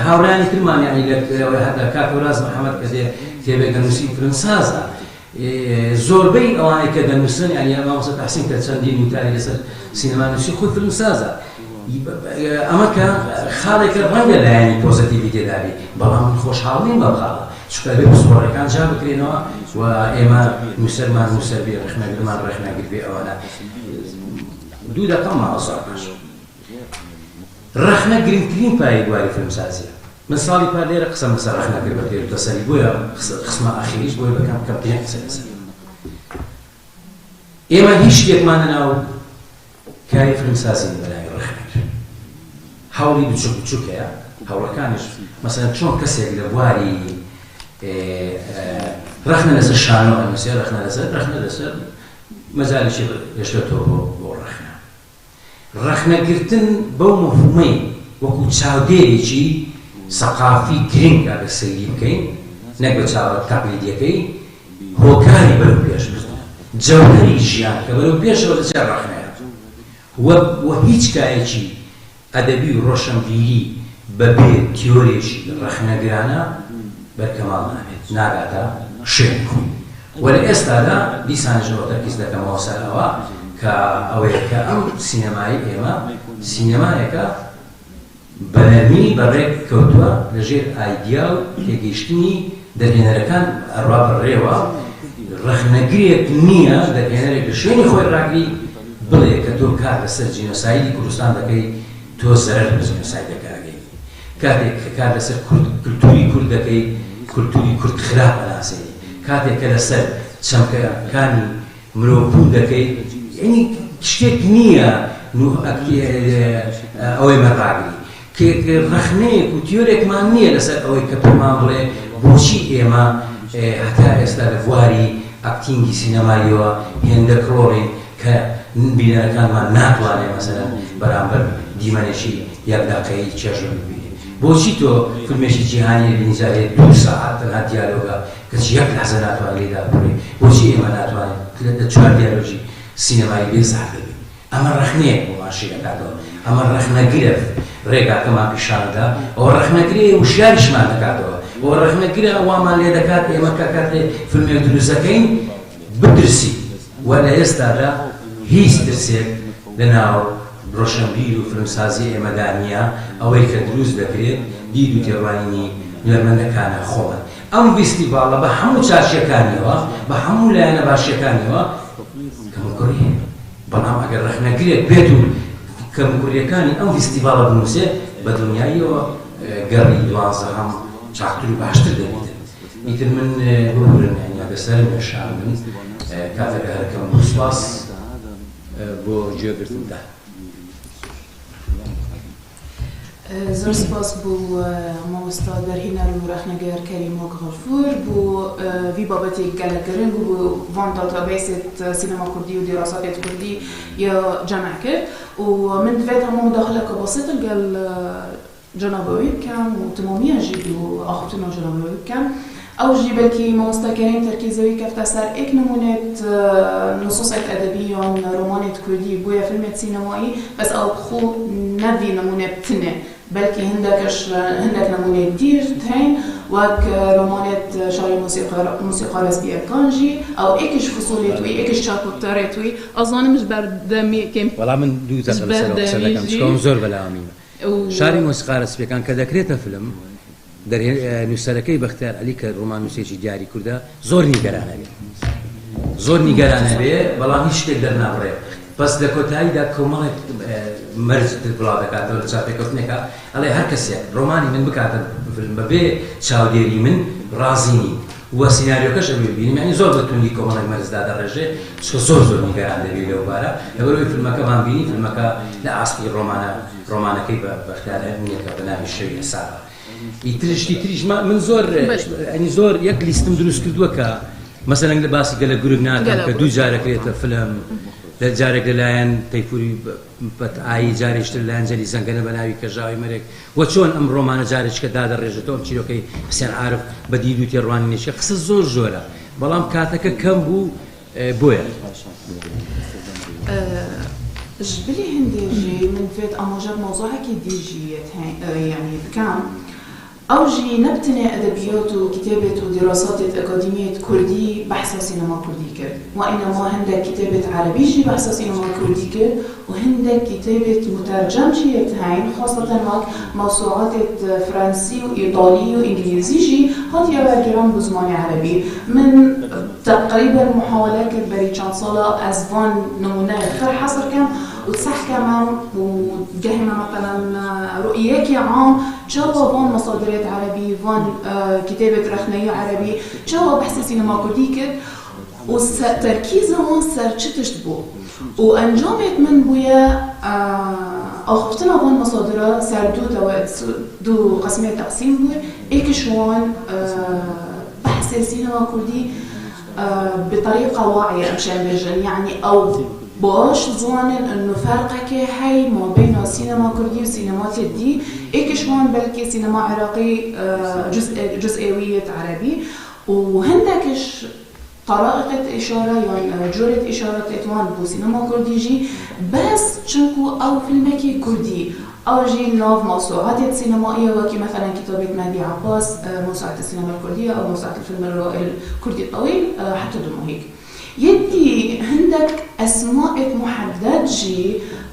هاوڕێیانی ترمان یانی لە هەتا کاک هەوراز محەمەد کە دێ کتێبێک دەنووسی فیلمسازە زۆربەی ئەوانەی کە دەنووسن یانی مامۆستا تەحسین کە چەندین وتاری لەسەر سینەما نووسی خۆی فیلمسازە ئەمە کە خاڵێکە ڕەنگە لایەنی positive ی تێدا بێ بەڵام من خۆشحاڵ نیم بەم خاڵە چونکە ئەبێ پسپۆڕەکان جا بکرێنەوە و ئێمە نووسەرمان نووسەر بێ ڕەخنەگرمان ڕەخنەگر بێ ئەوانە دوو دەقە ماوە زۆر باش ڕەخنە گرنگترین پایەی بواری فیلمسازیە من ساڵی پار لێرە قسەم لەسەر ڕەخنە کرد بە تێر و تەسەلی بۆیە خستمە ئاخیریش بۆیە بە کەم کەمترین قسەی لەسەر ئێمە هیچ شتێکمان لەناو کاری فیلمسازی نیە بەناوی ڕەخنەگر هەوڵی بچوک بچوک هەیە هەوڵەکانیش مەسەلەن چۆن کەسێک لە بواری ڕەخنە لەسەر شانۆ ئەنووسێ ڕەخنە لەسەر ڕەخنە لەسەر مەجالێکی هێشتۆتەوە بۆ بۆ ڕەخنە ڕەخنەگرتن بەو مەفهومەی وەکو چاودێرێکی سەقافی گرنگ ئەگەر سەیری بکەین نەک بە چاوە تەقلیدیەکەی، هۆکاری بەرەو پێش بردنە. جەوهەری ژیان کە بەرەو پێشەوە دەچێت ڕەخنەیە و و هیچ کایەکی ئەدەبی و ڕۆشەنبیری بە بێ تیۆرێکی ڕەخنەگرانە بەرکەماڵ نابێت، ناگاتە شوێنی خۆی. و لە ئێستادا دیسانیش ئەوە تەرکیز دەکەمەوە سەر ئەوە کە ئەوەیە کە ئەم سینەمایەی ئێمە سینەمایەکە بە نەرمی بەڕێک کەوتووە لە ژێر ئایدیا و تێگەیشتنی دەرهێنەرەکان ئەڕوا بەڕێوە، ڕەخنەگرێک نییە دەرهێنەرێک لە شوێنی خۆی ڕاگری بڵێ کە تۆ کار لەسەر جینۆسایدی کوردستان دەکەی تۆ زەرەر بە جینۆسایدەکە ئەگەینی. کاتێک کە کار لەسەر کورد کلتوری کورد دەکەی کلتوری کورد خراپ ئەناسێنی کاتێک کە لەسەر چەمکەکانی مرۆڤ بوون دەکەی یعنی شتێک نییە ئەوەی من ڕاگری ڕەخنەیەک و تیۆرێکمان نییە لەسەر ئەوەی کە پێمان بڵێ بۆچی ئێمە هەتا ئێستا لە بواری acting ی سینەماییەوە هێندە کڵۆڵین کە بینەرەکانمان ناتوانێت مەسەلەن بەرامبەر دیمەنێکی یەک دەقەیی چێژ ببینێت. بۆچی تۆ فیلمێکی جیهانی ئەبینی جارێ دوو سەعات تەنها دیالۆگە کەچی یەک لەحزە ناتوانی لێی داببڕی؟ بۆچی ئێمە ناتوانین لە چوار دیالۆگی سینەمایی بێزار ببین؟ ئەمە ڕەخنەیەک بۆمان شی دەکاتەوە، ئەمە ڕەخنەگرە ڕێگاکەمان پیشان دەدا، ئەوە ڕەخنەگرەیە وشیاریشمان دەکاتەوە، ئەوە ڕەخنەگرە وامان لێ دەکات ئێمە کە کاتێ فیلمێک دروست دەکەین بترسین و لە ئێستادا هیچ ترسێک لەناو ڕۆشنبیر و فیلمسازی ئێمەدا نییە، ئەوەی کە دروست دەکرێت دید و تێڕوانینی هونەرمەندەکانە خۆمان. ئەم ڤیستیڤاڵە بە هەموو چاکییەکانیەوە، بە هەموو لایەنە باشییەکانیەوە کەموکوڕی هەیە. بەڵام ئەگەر ڕەخنەگرێک بێت و کەموکوڕییەکانی ئەم ڤیستیڤاڵە بنووسێت، بە دڵنیاییەوە گەڕی دوانزەهەم چاکتر و باشتر دەبیتن. ئیتر من ببورن یانی ئەگەر سەرم ئێشاندن کاتەکە هەر کەم بوو. سوپاس بۆ گوێگرتنتان. زۆر سپاس بۆ مامۆستا دەرهێنەر و ڕەخنەگر کەریمۆک غەفور بۆ ڤی بابەتێک گەلەک گرنگ و بۆ ڤان داتابەیسێت سینەما کوردی و دیراساتێت کوردی یا جەمع کرد و من دڤێت هەموو مداخلەکە بەسیط لەگەل جەنابەوی بکەم و تمامیە ژی بۆ ئاخفتنا جەنابەوی بکەم ئەو ژی بەلکی مامۆستا کەریم تەرکیزەوی کەفتە سەر ئێک نمونێت نصوصێت ئەدەبی یان ڕۆمانێت کوردی بۆیە فیلمێت سینەمایی بەس ئەو بخو نەڤی نمونێت تنێ بەلکی هندەکش هندەک نمونێت دیر هەین وەک ڕۆمانێت شاری موسیقارە سپیەکان ژی ئەو ئێکش فصولێت وی ئێکش چاپتەرێت وی ئەزانم ژ بەردەمی کەم وەڵا من دوو دەقە لەسەر ئەو قسە دەکەم چونکە ئەوم زۆر بەلاوە میمە شاری مۆسیقارە سپیەکان کە دەکرێتە فلم نووسەرەکەی بەختیار عەلی کە ڕۆماننووسێکی دیاری کوردە زۆر نیگەرانە بێ زۆر نیگەرانە بێ بەڵام هیچ شتێک دەرنابڕێ بەس لە کۆتاییدا کۆمەڵێک مەرج بڵاو دەکاتەوە لە چاپێکەوتنێکە ئەڵێ هەر کەسێک ڕۆمانی من بکاتە فیلم بەبێ چاودێری من ڕازی نیم و سیناریۆکەش ئەبێ ببینم یعنی زۆر بە توندی کۆمەڵێک مەرج دادەڕێژێ چونکە زۆر زۆر نیگەران دەبێ لەو بارە لەبەرئەوەی فیلمەکەمان بینی فیلمەکە لە ئاستی ڕۆمانە ڕۆمانەکەی بە بەختیار نییە کە بە ناوی شەوی حسابە ئیتر شتی تریش من زۆر ئەنی زۆر یەک لیستم دروست کردووە کە مەسەلەن لە باسی گەلە گورگ ناکەم کە دوو جارەکرێتە فلم لە جارێک لەلایەن تەیفوری بەتایی جارێکتر لەلایەن جەلی زەنگەنە بە ناوی کەژاوی مەرگ و چۆن ئەم ڕۆمانە جارێکە دادەڕێژێتەوە ئەم چیرۆکەی حسێن عارف بە دید و تێڕوانینێکی قسە زۆر زۆرە بەڵام کاتەکە کەم بوو بۆیە. ژبلی هندێ ژی من دڤێت ئاماژە بمەوزوعەکی دی ژی یەعنی بکەم ئەو ژی نە بتنێ ئەدەبیات و کتێبێت و دیراساتێت ئەکادیمیێت کوردی بەحسا سینەما کوردی کرد وئینەما هندەک کتێبێت عەرەبی ژی بەحسا سینەما کوردی کرد و هندەک کتێبێت موتەرجەم ژی یەت هەین خاسەتەن وەک مەوسوعاتێت فرەنسی و ئیتالی و ئینگلیزی ژی هاتیە وەرگێران بۆ زمانی عەرەبی من تەقریبەن محاوەلە کرد بەری چەند ساڵە ئەز ڤان نمونە خر حەسر کەم و تسەح کەمەم و گەهمە مەسەلەن ڕوئیەکی عام چاوا ڤان مەسادرێت عەرەبی ڤان کتێبێت ڕەخنەیی عەرەبی چاوا بەحسی سینەما کوردی کرد و تەرکیزە وان سەر چ تشت بوو و ئەنجامێت من بویە ئاخفتنا ڤان مەسادرە سەر دوو قسمێ تەقسیم بوی ئێکش وان بەحسێ سینەما کوردی بطريقة واعية ئەمشان بێژن یەعنی ئەو باش زانن ئنو فەرقەکێ هەی مابەینا سینەما کوردی و سینەماتێ دی ئێکش وان بەلکی سینەما عێراقی جزئێویەت عەرەبی و هندەکش طرائقێت ئشارە یان جۆرێت ئشارەت وان بۆ سینەما کوردی ژی بەس چونکو ئەو فیلمەکی کوردی ئەو ژی ناڤ مەوسوعاتێت سینەمائیە وەکی مەسەلەن کتابێت مەهدی عەباس موسوعة السينما الكردية أو موسوعة الفيلم الكردي الطويل حتى دموهيك يدي هندك أسماء محدد جي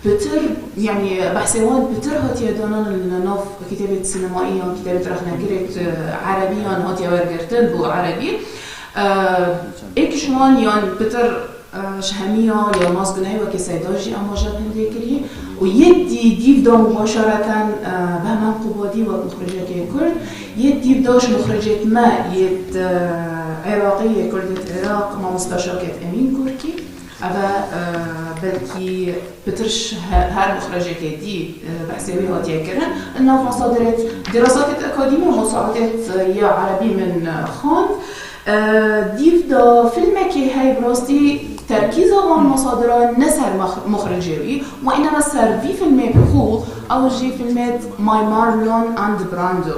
بتر يعني بحسوان بتر هاتيا دانان ناف كتابة سينمائية كتابة رخناگرت عربيا هاتيا ورگرتن بو عربي ئێکشوان یان بتر شهمیە یا مازگنەی وەکی سەیداژی ئاماژە هەندێ کری و یەدی دیو دا مباشرەتەن بەهمەن قوبادی وەک مخرجەکەی کورد یەد دیو داش مخرجێت مە یەد عێراقی یە کوردت عێراق مامۆستا شاکێت ئەمین کورکی. ئەڤە بەلکی پترش هەر مخرجێکێ دی بەحسێ وی هاتیە کرن ناڤ مصادرێت دراساتێت ئەکادیمی و موسوعاتێت یا عەرەبی من خواند دیڤ دا فیلمێکێ هەی بڕاستی تەرکیزا وان مصادرا نە سەر مخرجێ وی وئینما سەر ڤی فیلمێ بخو ئەو ژی فیلمێت مای مارلۆن ئاند براندۆ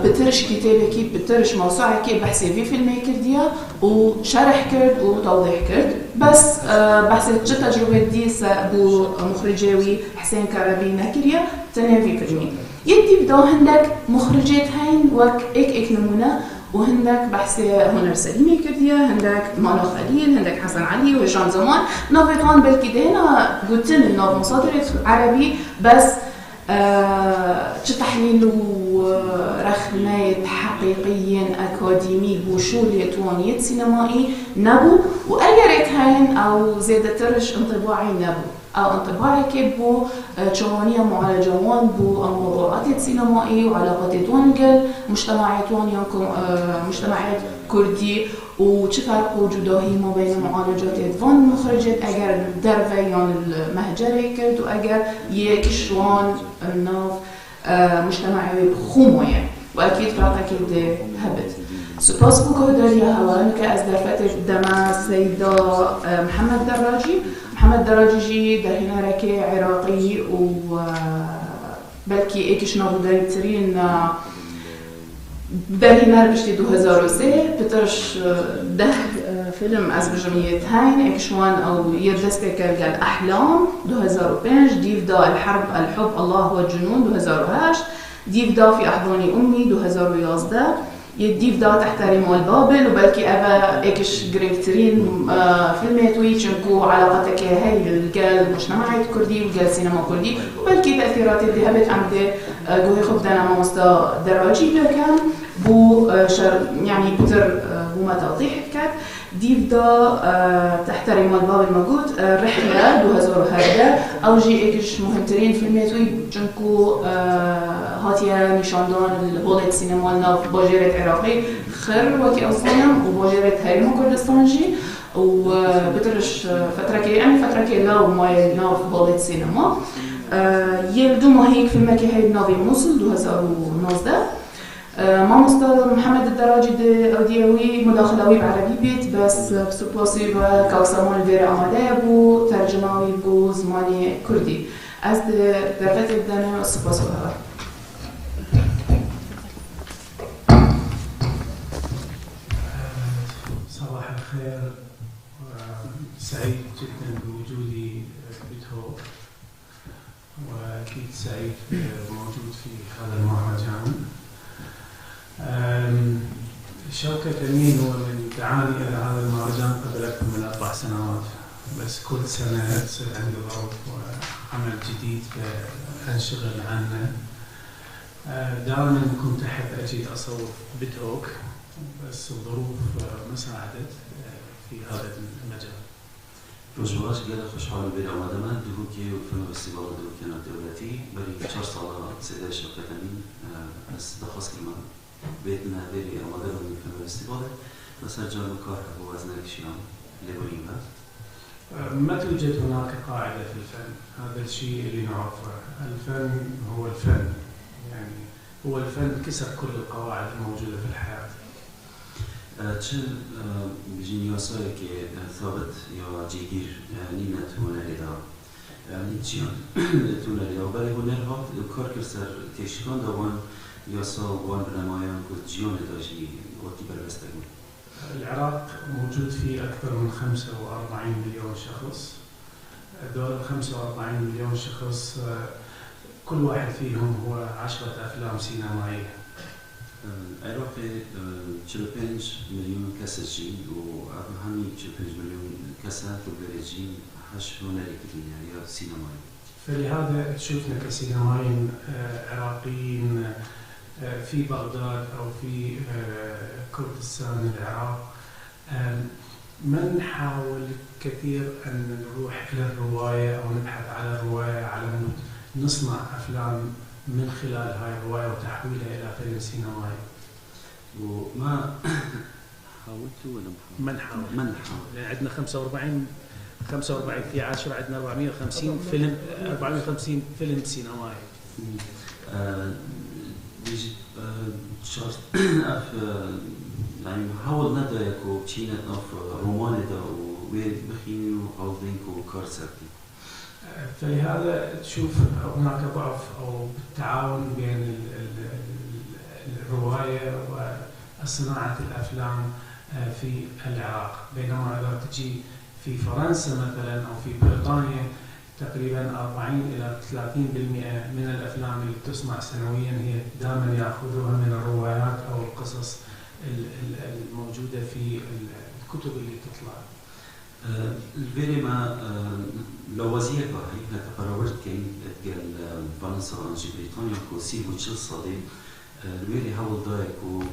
پترش کتێبێکی پترش مەوسوعێکی بەحسێ ڤی فیلمێ کردیە و شەرح کرد و تەوضیح کرد بەس بەحسێ چ تەجروبێت دی بو مخرجێ وی حسێن کەرەبی نەکریە تەنێ ڤی فیلمی یە دیڤ دا هندەک مخرجێت هەین وەک ئێک ئێک نمونە و هندەک بەحسێ هونەر سەلیمێ کردیە، هندەک مانۆ خەلیل، هندەک حەسەن عەلی و هشام زەمان ناڤێت وان بەلکی دێنا گوتن ناڤ مصادرێت عەرەبی بەس چ تەحلیل و رەخنەیێت حەقیقیێن ئەکادیمی بۆ شۆلێت وان یێت سینەمائی نەبوو و ئەگەرێت هەین ئەو زێدەترش ئنطباعی نەبوو. ئەو ئنطباعێکێ بۆ چۆوانیە معالجە وان بۆ ئەو مەوضوعاتێت سینەمائی و عەلاقاتێت وان گەل مجتەمەعێت وان یان مجتەمەعێت کوردی و چ فەرق و جوداهی ما بەین معالجاتێت ڤان مخرجێت ئەگەر دەرڤە یان مەهجەرێ کرد و ئەگەر یەکش وان ناڤ مجتەمەعێ بخوو مایە و ئەکید فەرقەکێ دێ هەبت. سوپاس بۆ گۆهداریە هەوان کە ئەز دەرفەتێ دەمە سەیدا محەمەد دەراجی. محەمەد دەراجی ژی دەرهێنەرەکێ عێراقی و بەلکی ئێکش ناڤودەنگترین دەرهێنەر پشتی 2003 پترش 10 فیلم ئەز بژم یێت هەین ئێکش وان ئەو یێت دەست پێ کرد گەل ئەحلام 2005 دیڤ دا الحرب الحب الله والجنون 2008 دیڤ دا في أحضان أمي 2011 یە دیڤ دا تحت رمال بابل و بەلکی ئەڤە ئێکش گرنگترین فیلمێت وی چونکو عەلاقەتەکێ هەی گەل مجتەمەعێت کوردی و گەل سینەما کوردی و بەلکی تەئثیراتێ دێ هەبێت ئەم دێ گۆهێ خو بدەنە مامۆستا دەراجی بکەم بۆ شەر یعنی پتر بوومە تەوضیح بکات. دیڤ دا تحت رمال بابل مەگوت رحلە 2017 ئەو ژی ئێکش مهمترین فیلمێت وی چونکو هاتیە نیشاندان هۆڵێت سینەما ناڤ باژێرێت عێراقی خر وەکی ئەو زانم و باژێرێت هەرێم کوردستان ژی و بترش فترەکێ یعنی فترەکێ لاو مایە ناڤ هۆڵێت سینەما. یە دوو ماهیک فیلمەکێ هەی ناڤی موسڵ 2019. مامۆستا محەمەد الدراجی دێ ئەو دیەوی مداخلەوی بە عەرەبی بێت بەس سوپاسی بە کاک سامان ڤێرە ئامادەیە بوو تەرجمەوی بۆ زمانی کوردی. ئەز دەرفەتێ بدەنە سوپاس بۆ هەوە. صباح الخير، سعيد جدا بوجودي بدهوك وأكيد سعيد موجود في هذا المهرجان. شوكت أمين هو من دعاني إلى هذا المهرجان قبل أكثر من 4 سنوات، بس كل سنة تصير عندي ظروف وعمل جديد فأنشغل عنه. دائما كنت أحب أجي أصور بدهوك بس الظروف ما ساعدت في هذا المجال. ڕۆژ باش گەلە خۆشحاڵم بێرە ئامادەمە دهۆکێ و فیلم فستیڤاڵ دهۆکێ ناودەوڵەتی بەری 4 ساڵە سەیدا شەوکەت ئەمین ئەس دەخواست کردمە بێتنە بێری ئامادە بم فیلم فستیڤاڵێ بەس هەر جار کار هەبوو وەز نەکشیام لێبوریم بە. ما توجد هناك قاعدة في الفن، هذا الشيء اللي نعرفه. الفن هو الفن، يعني هو الفن كسر كل القواعد الموجودة في الحياة. چ بژین یاسایەکێ ثابت یا جێگیر نینە تو هونەرێدا، یعنی چیان تو هونەرێدا بەڵێ هونەر هات کار کرد سەر تێشکان داوان یاسا وان بنەمایان کو جیانێدا ژی وەکی بەربەستە بوون. العراق موجود فيه أكثر من 45 مليون شخص. هذول 45 مليون شخص كل واحد فيهم هو 10 أفلام سينمائية. عراق 45 مليون کەسە ژین و هەمی 45 مليون کەسە تو ژین هەش هونەرێکی دنیا یا سینەمایی. فلهذا تشوفنا كسينمائيين عراقيين في بغداد أو في كردستان العراق ما نحاول كثير أن نروح إلى الرواية أو نبحث على الرواية على مود نصنع أفلام من خلال هاي الرواية وتحويلها إلى فيلم سينمائي. وما حاولت ولا محاولة؟ من حاول. من حاول. لان عندنا 45 في 10 عندنا 450 فيلم، 450 فيلم سينمائي. بيجي شخص اف يعني حاول ندى كو بتشينا اف روماني دا وين بخيني وحاولين كو كار سرتي. فلهذا تشوف هناك ضعف او التعاون بين الروايه وصناعه الافلام في العراق، بينما اذا تجي في فرنسا مثلا او في بريطانيا تقريبا 40 الى 30% من الافلام اللي تصنع سنويا هي دائما ياخذوها من الروايات او القصص الموجوده في الكتب اللي تطلع. الفيري ما لوازية هي تقررت كان تقال فرنسا وانجي بريطانيا كو سيبو تشيل صدي الويري حاول دايك و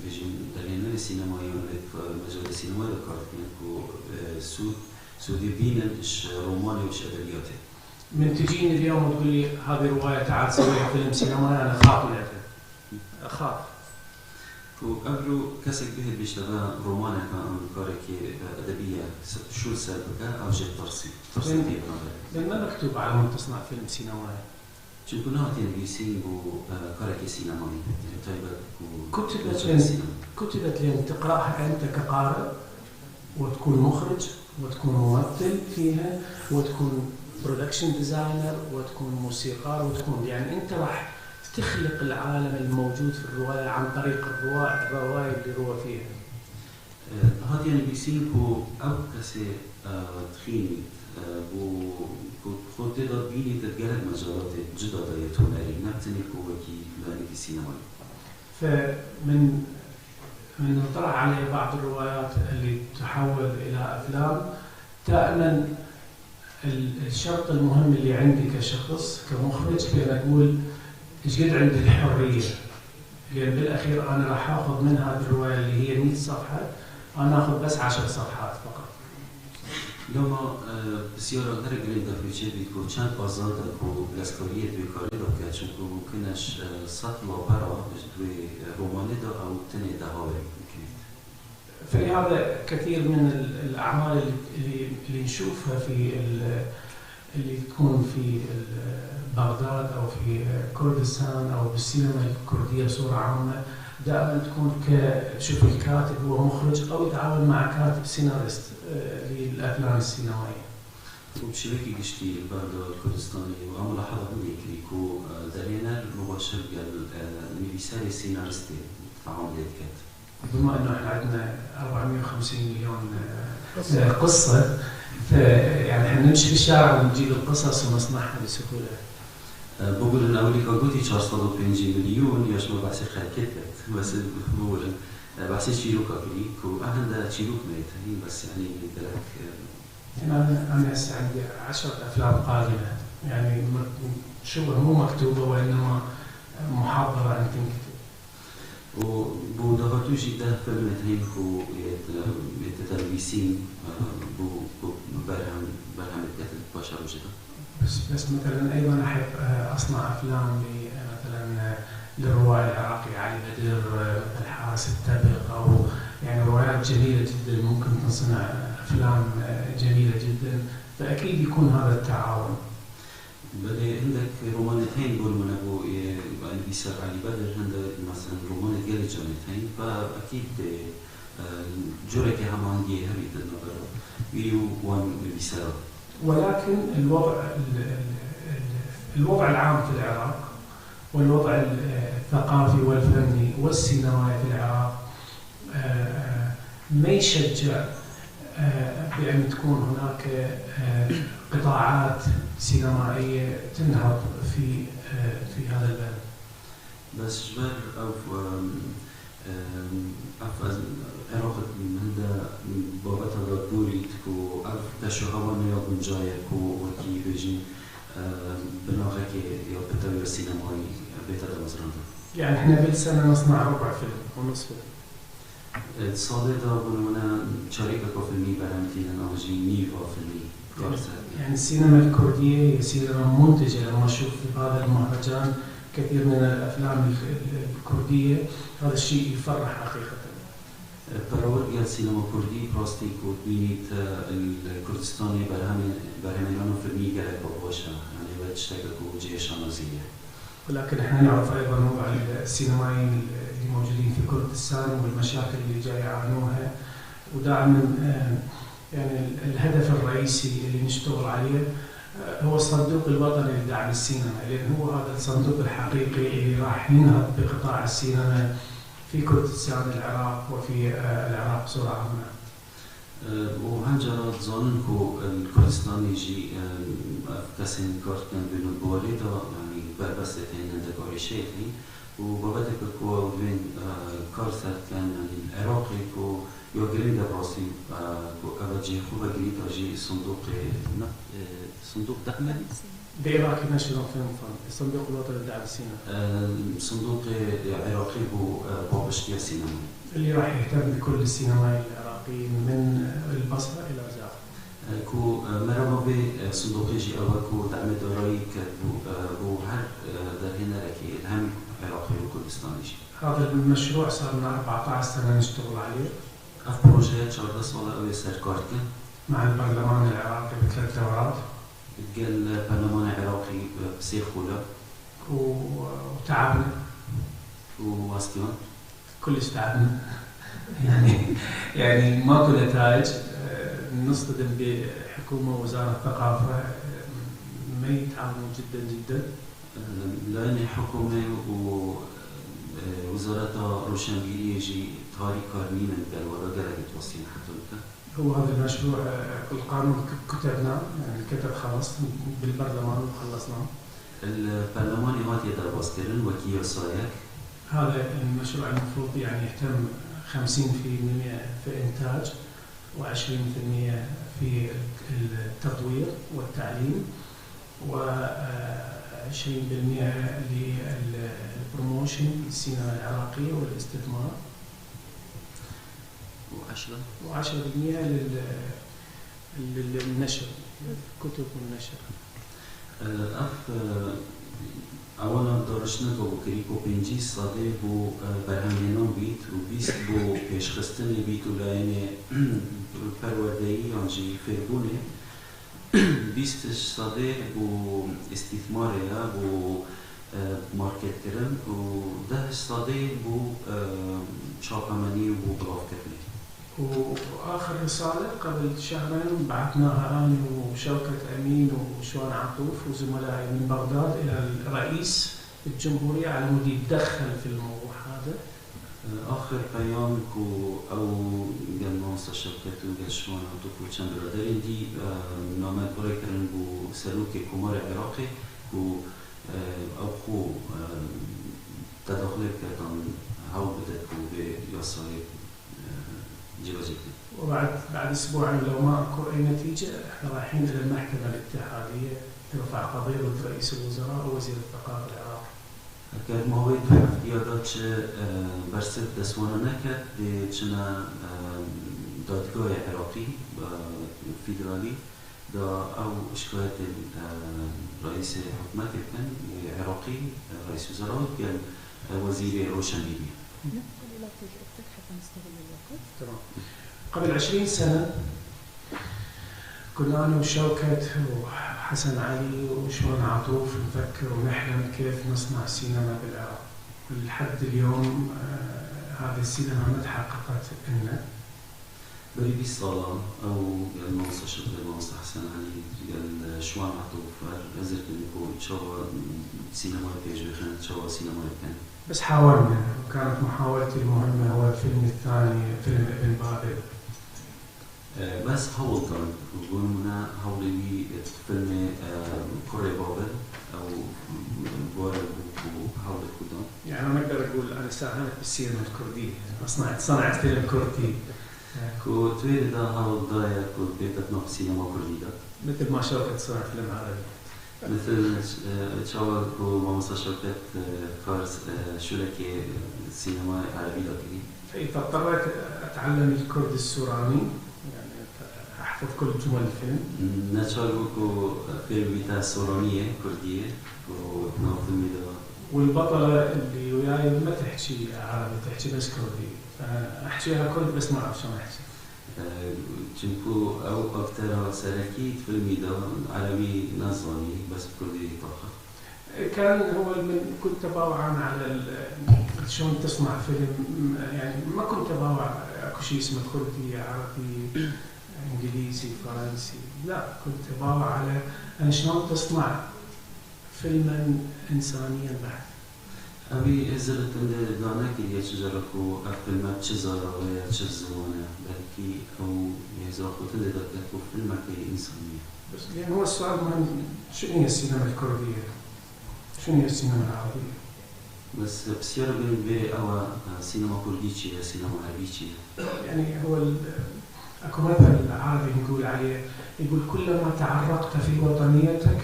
بيجي دلينا السينمائي مجال السينما ذكرت كو سودي بينن اش روماني وش ادبياتي. من تجيني اليوم وتقول لي هذه روايه تعال سويها فيلم سينمائي انا اخاف من عندها. اخاف. وقبلو كسك به بيشتغل رومانة كان كاركي أدبية شو سبكة أو جد ترسي ترسي فيه. لأن ما مكتوب على من تصنع فيلم سينمائي. چونکو نهاتين بيسين بو كاركي سينمائي طيب. كتبت لأن تقرأها أنت كقارئ وتكون مخرج وتكون ممثل فيها وتكون production designer وتكون موسيقار وتكون يعني أنت راح تخلق العالم الموجود في الرواية عن طريق الرواية اللي روى فيها. هذه يعني بيسينكو أو كسي تخيني بو خود تقدر بيني تتجرد مجالات جديدة يتوناري نبتني كوكي لانك السينما. فمن من طلع عليه بعض الروايات اللي تحول إلى أفلام، دائما الشرط المهم اللي عندي كشخص كمخرج بأن أقول ايش قد عندي الحرية، لأن بالأخير أنا راح آخذ من هذه الرواية اللي هي 100 صفحة أنا آخذ بس 10 صفحات فقط. لما بسيارة غير جريدة في جيبي كو چند آزاد كو بلسكارية دوی کاری دا که چون کو ممکنش سطل و برا دوی رومانه دا أو تنه دهاوی ممکنید. فلهذا كثير من الأعمال اللي نشوفها في اللي تكون في بغداد أو في كردستان أو بالسينما الكردية بصورة عامة دائما تكون شوف الكاتب هو مخرج أو يتعاون مع كاتب سيناريست للأفلام السينمائية. وبشبكة قشتي البلد الكردستاني وعم لاحظة عندي كريكو دارينا مباشر قال نيفيساري سيناريستي تعامل كات. بما انه احنا عندنا 450 مليون قصة، فيعني احنا نمشي في الشارع ونجيب القصص ونصنعها بسهولة. بقول ان اولي كاغوتي 450 مليون ياش ما بحث خلكت بس بقول بحث شيروكا كريكو اهندا تشيروك ميت بس يعني قالك انا هسه عندي 10 افلام قادمه، يعني شبه مو مكتوبه وانما محاضره ان تنكتب. وبودهاتوشي ده فيلم تهينكو يتتلبيسين بو برهم برهم الكاتب بشر وجدا. بس مثلا ايضا احب اصنع افلام مثلا للرواية العراقي علي بدر، مثل حارس التبغ، او يعني روايات جميله جدا ممكن تصنع افلام جميله جدا، فاكيد يكون هذا التعاون. بل عندك رومانتين بقول من ابو بيسر علي بدر، عندك مثلا رومان قال جانتين، فاكيد جورك همانجي هبيت النظر ويو وان بيسر. ولكن الوضع العام في العراق والوضع الثقافي والفني والسينمائي في العراق ما يشجع بأن تكون هناك قطاعات سينمائية تنهض في هذا البلد. بس جبر أو أف عراق هندا بابتها دوري تكو أف تشوهوان يا بنجايا كو وكي بيجي بناغك يا بتاوي السينمائي بيتا دمزراندا. يعني احنا بالسنة نصنع ربع فيلم ونصف فيلم. صادقة بنونا شركة فيلمي برامتين أو جينيفا فيلمي. يعني السينما الكردية هي سينما منتجة، لما أشوف في هذا المهرجان كثير من الأفلام الكردية هذا الشيء يفرح حقيقة. پەرەوەرگە سینەما کوردی ڕاستی کو بینیت الکردستانی بەرهەمێنان و فیلمی گەلەک باشە، یعنی بە شتێکە کو جێ شانازیە. ولكن احنا نعرف ايضا وضع السينمائيين اللي موجودين في كردستان والمشاكل اللي جاي يعانوها، ودائما يعني الهدف الرئيسي اللي نشتغل عليه هو الصندوق الوطني لدعم السينما، لان هو هذا الصندوق الحقيقي اللي راح ينهض بقطاع السينما في كردستان العراق وفي العراق بصورة عامة. و هەنجارە دزانن کو الکردستانی ژی کەسên کار dikin بین بوارê da yani berbestê tên nendekاری şê tên و babeteke ku ew dibên kar ser dikin yani Iraqê ku ya girîng e rastî ku ev cihê xwe vegirî da jî صندوقê صندوق دعم The Iraqi National Film Fund، الصندوق الوطني لدعم السينما. صندوق عراقي بو بابشتيا سينما اللي راح يهتم بكل السينمائيين العراقيين من البصرة إلى زاخو. کو مرما به صندوقی جی ئەوە کو دعم دارایی کرد بو هەر دەرهێنەرێکی هەم عراقی و کوردستانیش. هذا المشروع صار لنا 14 سنة نشتغل عليه. ئەف پرۆژەیە 14 ساڵە ئەوێ سەرکار دکەن. مع البرلمان العراقي بثلاث دورات. گەل پەرلەمان عراقی بسێ خولە. وتعبنا. وواستیان. كلش تعبنا. يعني ماكو نتائج، نصطدم بحكومة ووزارة الثقافة ما يتعاونوا جدا جدا. لأن حكومة ووزارة روشنگیری جی تاری کار نینن گل ولا گلک توصين حتى لك. هو هذا المشروع القانون كتبناه، يعني كتب خلاص بالبرلمان وخلصناه. البرلمان هات يدرباس كرن وكي يسايك. هذا المشروع المفروض يعني يهتم 50% في إنتاج و20% في التطوير والتعليم و20% لل promotion للسينما العراقية والاستثمار. وعشرة؟ وعشرة بالمئة للنشر، الكتب والنشر. ئەف ئەوەنا دارشتنەکە بۆ کریک و پێنجی سادێ بۆ بەرهەمهێنان بیت و 20 بۆ پێشخستنی بیت و لایەنێ پەروەردەیی یان ژی فێربوونێ، 20 سادێ بۆ ئیستیثمارەیە بۆ مارکێتکردن و 10 سادێ بۆ چاپەمەنی و بۆ بڵاوکردنی. وآخر رسالة قبل شهرين بعثناها أنا وشوكت أمين وشوان عطوف وزملائي من بغداد إلى الرئيس الجمهورية على مود يتدخل في الموضوع هذا. آخر پیام کو او گل مامۆستا شوکت و گل شوان عطوف و چند برادرین دی نامه برای کردن بو سلوک کمار عراقی کو او خو تداخل کردن هاو بدت کو به یاسای جيبه. وبعد اسبوعين لو ما اكو اي نتيجه احنا رايحين الى المحكمه الاتحاديه ترفع قضيه ضد رئيس الوزراء ووزير الثقافه العراقي. اگر ماوی دو هفته داد چه برسد دستوانه نکرد دی چنه دادگاه عراقی فیدرالی دا او شکایت رئیس حکومت کن عراقی رئیس وزراء قال وزير روشنگیری. ندخل إلى تجربتك حتى نستغل الوقت. تمام. قبل 20 سنة كنا أنا وشوكت وحسن علي وشوان عطوف نفكر ونحلم كيف نصنع سينما بالعراق. لحد اليوم هذه السينما ما تحققت لنا. بري 20 سالان أو قال مامۆستا شوکت مامۆستا حسن علی قال شوان عطوف أزرت إنكو تشوا سينما بيج بخن تشوا سينما بكن. بس حاولنا، وكانت محاولتي المهمة هو الفيلم الثاني فيلم ابن بابل. بس هەوڵدان بۆ نمونە هەوڵی فیلمی کوڕی بابل ئەو بوارە بوو هەوڵی خودان. يعني أنا أقدر أقول أنا ساهمت بالسينما الكردية، صنعت فيلم كردي. کو توێ دا هەوڵدایە کو بێتە ناو سینەما کوردیدا. مثل ما شوكت صنع فيلم عربي. مثل چاوە کو مامۆستا شوکت کار شولێکی سینەمای عەرەبی دا کردی. فاضطريت أتعلم الكرد السوراني، يعني أحفظ كل جمل الفيلم. نەچار بوو کو فێر بیتە سۆرانیە کوردیە و ناو فیلمی دا. والبطلة اللي وياي ما تحكي عربي، تحكي بس كردي، احكيها كردي بس ما اعرف شلون احكي. چونکو ئەو ئەکتەرە سەرەکی فیلمی دا عەرەبی نازانی بەس کوردی تاخە. كان هو من كنت اباوع انا على شلون تصنع فيلم، يعني ما كنت اباوع اكو شيء اسمه كردي عربي انجليزي فرنسي، لا كنت اباوع على أنا شلون تصنع فيلما انسانيا بحت. ئەوی هزرت دانەکردیە چ جارە کو ئەف فیلمە چ زاراوەیە چ زمانە، بەلکی ئەو هێزا خۆتن دەدات کو فیلمەکەی ئینسانیە. بس لان هو السؤال مهم، شنو هي السينما الكردية؟ شنو هي السينما العربية؟ بس پرسیارە بێن بێ ئەوە سینەما کوردی چییە، سینەما عەرەبی چییە؟ يعني هو اكو مثل عربي نقول عليه، يقول كلما تعرقت في وطنيتك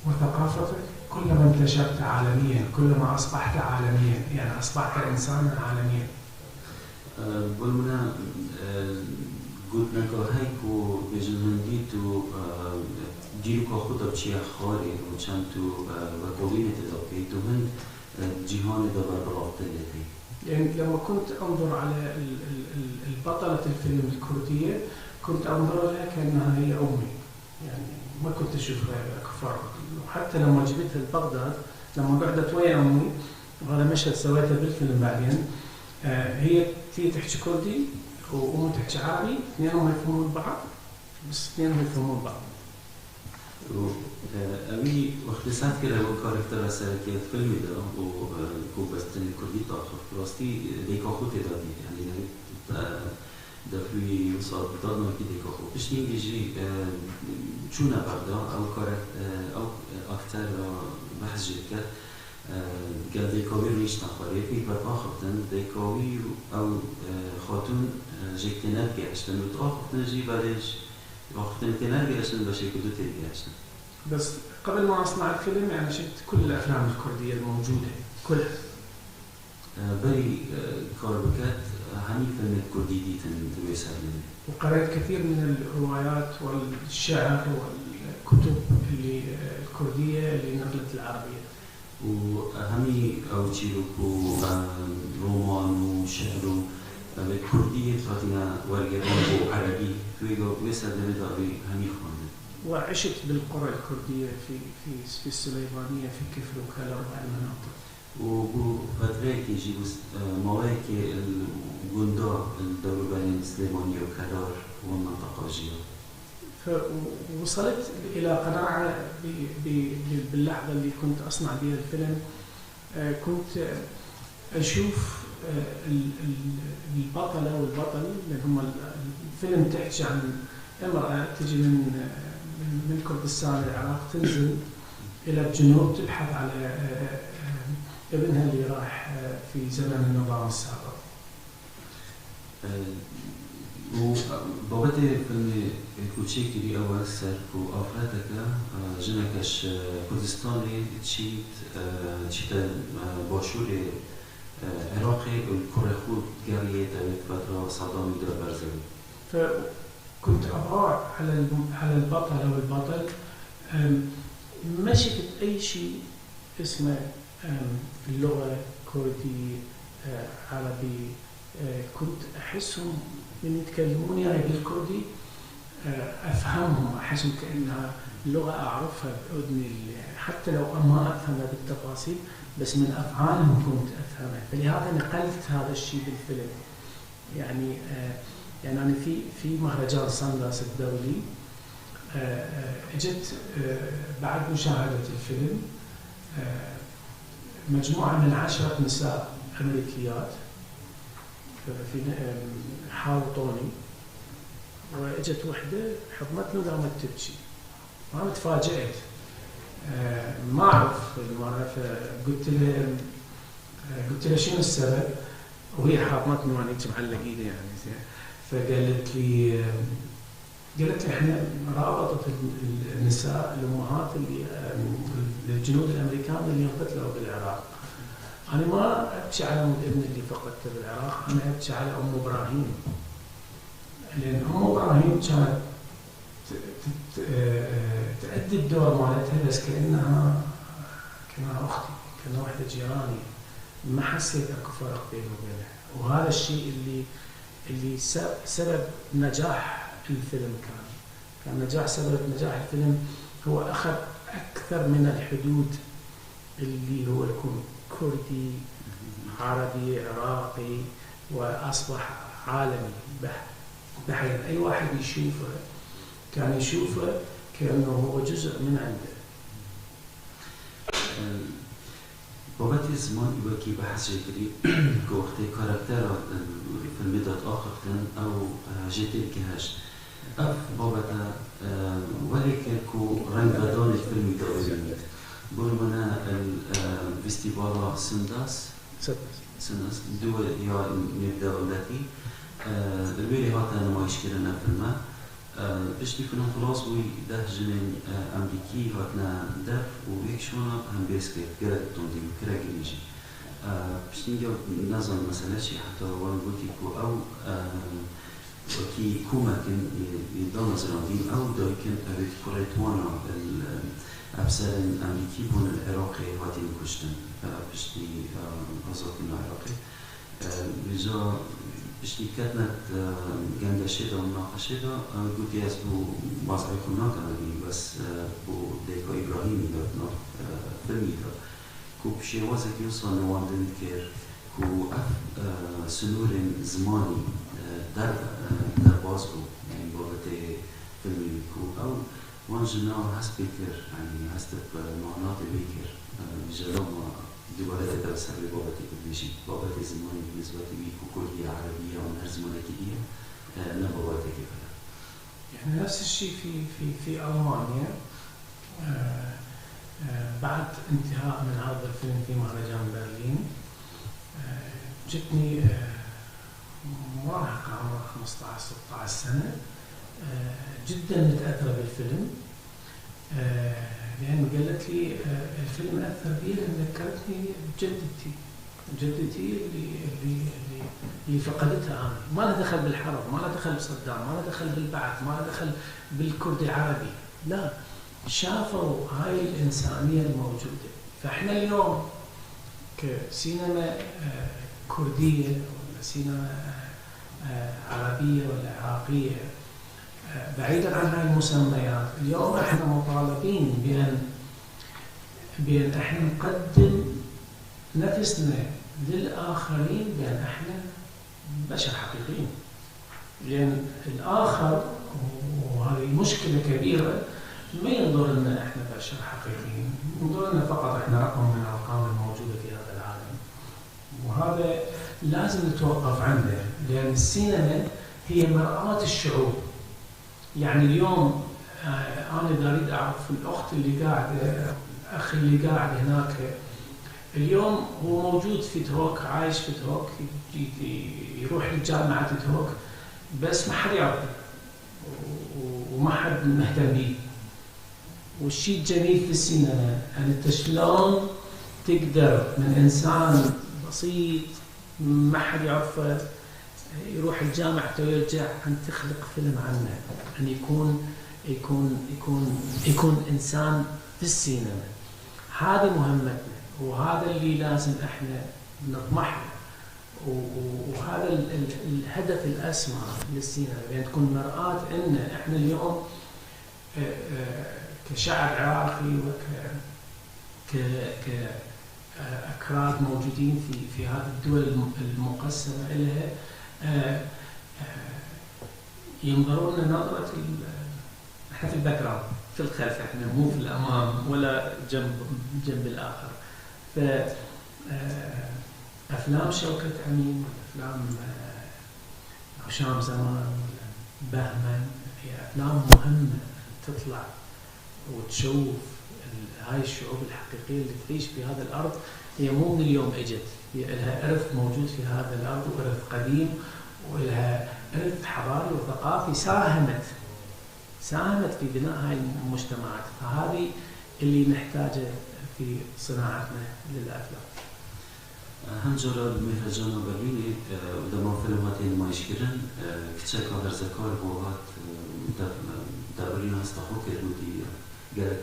وثقافتك كلما انتشرت عالميا، كلما اصبحت عالميا، يعني اصبحت انسانا عالميا. بۆ نمونە گوتنەکە هەیک و بێژن هەندیت و دیروکا خۆتە بچیە خارێ و چەند و وەکۆڵینێ تێدا بکەیت و هەند جیهانێ دا بەربڵاوتر لێ. يعني لما كنت انظر على البطلة الفيلم الكردية كنت انظر لها كأنها هي امي، يعني ما كنت اشوف فرق. وحتى لما جبتها لبغداد لما قعدت ويا امي، وهذا مشهد سويته بالفيلم بعدين، هي تحكي كردي وامي تحكي عربي، اثنينهم يفهمون بعض، بس اثنينهم يفهمون بعض. ئەوی وەختی سات کرد ئەو کارکتەرە سەرەکیت فیلمی دا و کو بەستن کوردی تاخف ڕاستی دەیکا خۆ تێدا دی، یعنی دەفلوی وسا دادناکی دەیکا خۆ پشتی ئینگلیزی چوونە بەغدا ئەو کارک ئەو ئەکتەر بەحث ژێ کرد گەل دەیکاوی ڕیشتە خوارێ پێی بەتاخفتن دەیکاوی ئەو خاتوون ژێک تێ نەگەیشتن و تاخفتن ژی بەرێژ وقتن تێ نەگەیشتن بەشێک دوو تێ گەیشتن. بس قبل ما اصنع الفيلم يعني شفت كل الافلام الكرديه الموجوده كلها. بەری کار بکات هەمی فیلم کوردی دیتن دوێ سەرلێ. وقرأت كثير من الروايات والشعر والكتب اللي الكردية اللي نقلت العربية. و هەمی ئەو چیرۆک و ڕۆمان و شعر و کوردیە هاتینە وەرگێڕان بۆ عەرەبی وێ سەردەمێدا ئەوی هەمی خواندن. وعشت بالقرى الكردية في في في السليمانية في كفر وكلر وهالمناطق. و بۆ فترەیەکی ژی بۆ ماوەیەکی گوندا دەوروبەرین سلێمانی و کەلار و منطقة ژیان. فوصلت إلى قناعة باللحظة اللي كنت أصنع بها الفيلم، كنت أشوف البطلة والبطل اللي هم الفيلم تحكي عن امرأة تجي من كردستان العراق تنزل إلى الجنوب تبحث على ابنها اللي راح في زمن النظام السابق. و بابەتێ فیلمی کوچێکری ئەوە سەر و ئافرەتەکە ژنەکەش کوردستانی چیت چیتە باشوورێ عێراقی و کوڕێ خۆ گەڕیە دەوێت فترە سەدامی دا بەرزەوی. فكنت أباوع على البطلة والبطل، ما شفت أي شيء اسمه اللغة كردي عربي، كنت أحسهم من يتكلمون يعني بالكردي أفهمهم، أحسهم كأنها لغة أعرفها بأذني، حتى لو ما أفهمها بالتفاصيل بس من أفعالهم كنت أفهمها، فلهذا نقلت هذا الشيء بالفيلم. يعني يعني أنا في مهرجان سانداس الدولي اجت بعد مشاهدة الفيلم مجموعة من 10 نساء أمريكيات في حاوطوني، واجت وحدة حضنتني وقامت تبكي. وأنا تفاجأت، ما أعرف المرة، فقلت لها قلت لها شنو السبب؟ وهي حاضنتني وأنا هيك معلق إيدي يعني زين. فقالت لي قالت لي احنا رابطة النساء الأمهات اللي الجنود الأمريكان اللي انقتلوا بالعراق. أنا ما أبكي على ابن اللي فقدته بالعراق، أنا أبكي على أم إبراهيم. لأن أم إبراهيم كانت تأدي الدور مالتها بس كأنها أختي، كأنها واحدة جيراني. ما حسيت أكو فرق بيني وبينها. وهذا الشيء اللي سبب نجاح الفيلم. كان نجاح، سبب نجاح الفيلم هو أخذ أكثر من الحدود اللي هو يكون كردي عربي عراقي، وأصبح عالمي بحيث أي واحد يشوفه كان يشوفه كأنه هو جزء من عنده. بابت زمان وەکی بەحث کردی کە وەختی کاراکتەر فیلمی داد ئاخفتن ئەو ژێتێ گەهشت ئەف بابەتە وەلێ کرد و ڕەنگەدانی فیلمی داوێنیت. بۆ نمونە فیستیڤاڵا سنداس سنداس دوو یا نێودەوڵەتی لەوێ هاتە نمایشکردنە فیلمە. پشتی فیلم خلاص بووی ده ژنên ئەمریکی هاتنە دەف و یەکشۆنا هەمبێز کرد گەلەک توندی و کرە گریژی. پشتینگە نازانم مەسەلە چی حتا وان گوتی کو ئەو وەکی کومەکن دامەزراندین ئەو دایکن ئەوێت کوڕێتوانە ئەفسەرن ئەمریکی بوون عێراقی هاتین کوشتن پشتی ئازادکردن عێراقی. ویجا پشتی کەتنەت گەندەشێدا و مناقەشێدا گوتی ئەس بۆ بازعی خۆ ناکەم بەس بۆ دایکا ئیبراهیمی داد ناو فیلمی داد کو شێوازێکی وسا نواندن کرد کو ئەف سنوورên زمانی دەرباز بوو، یعنی بابەتێ فیلمی کو ئەو وان ژنا هەست پێ کرد، یعنی هەست بە معناتێ وی کرد. جلۆما دووبارە دێتە سەر وێ بابەتێ کو بێژی بابەتێ زمانی نسبەتی وی کو کوردیە عەرەبیە و هەر زمانێکی دیە نە بابەتێکی بەرە. يعني نفس الشيء في في في ألمانيا بعد انتهاء من عرض الفيلم في مهرجان برلين جتني مراهقة عمرها 15 16 سنة جدا متأثرة بالفيلم، لأن قالت لي الفيلم أثر بي لأن ذكرتني بجدتي، جدتي اللي اللي اللي اللي فقدتها أنا، ما لها دخل بالحرب، ما لها دخل بصدام، ما لها دخل بالبعث، ما لها دخل بالكرد العربي، لا، شافوا هاي الإنسانية الموجودة. فإحنا اليوم كسينما كردية ولا سينما عربية ولا عراقية، بعيدا عن هاي المسميات، اليوم احنا مطالبين بأن احنا نقدم نفسنا للآخرين بأن احنا بشر حقيقيين، لأن الآخر وهذه مشكلة كبيرة ما ينظر لنا احنا بشر حقيقيين، ينظر لنا فقط احنا رقم من الأرقام الموجودة في هذا العالم، وهذا لازم نتوقف عنده، لأن السينما هي مرآة الشعوب. يعني اليوم أنا إذا أريد أعرف الأخت اللي قاعدة، الأخ اللي قاعد هناك، اليوم هو موجود في دهوك، عايش في دهوك، يروح للجامعة دهوك، بس ما حد يعرفه وما حد مهتم به. والشيء الجميل في السينما أن أنت شلون تقدر من إنسان بسيط ما حد يعرفه يروح الجامعة ويرجع أن تخلق فيلم عنه، أن يكون يكون يكون يكون إنسان في السينما. هذه مهمتنا وهذا اللي لازم احنا نطمح له، وهذا الهدف الأسمى للسينما، بأن تكون مرآة إن احنا اليوم كشعب عراقي وك ك كأكراد موجودين في هذه الدول المقسمة إلها ينظرون نظرة احنا في ال background، في الخلف، احنا مو في الأمام ولا جنب الآخر. ف أفلام شوكت أمين، أفلام هشام زمان، بهمن، هي أفلام مهمة تطلع وتشوف هاي الشعوب الحقيقية اللي تعيش في هذا الأرض. هي مو من اليوم اجت، هي لها إرث موجود في هذا الأرض، وإرث قديم، ولها إرث حضاري وثقافي ساهمت في بناء هاي المجتمعات. فهذه اللي نحتاجه في صناعتنا للأفلام. هەنجارە مهرەجانە بەرلینێ دەما فیلم هاتێ نمایشکردن کچێکا هەرزەکار بۆ هات دابرین هەستە خۆ کرد وتی گەلەک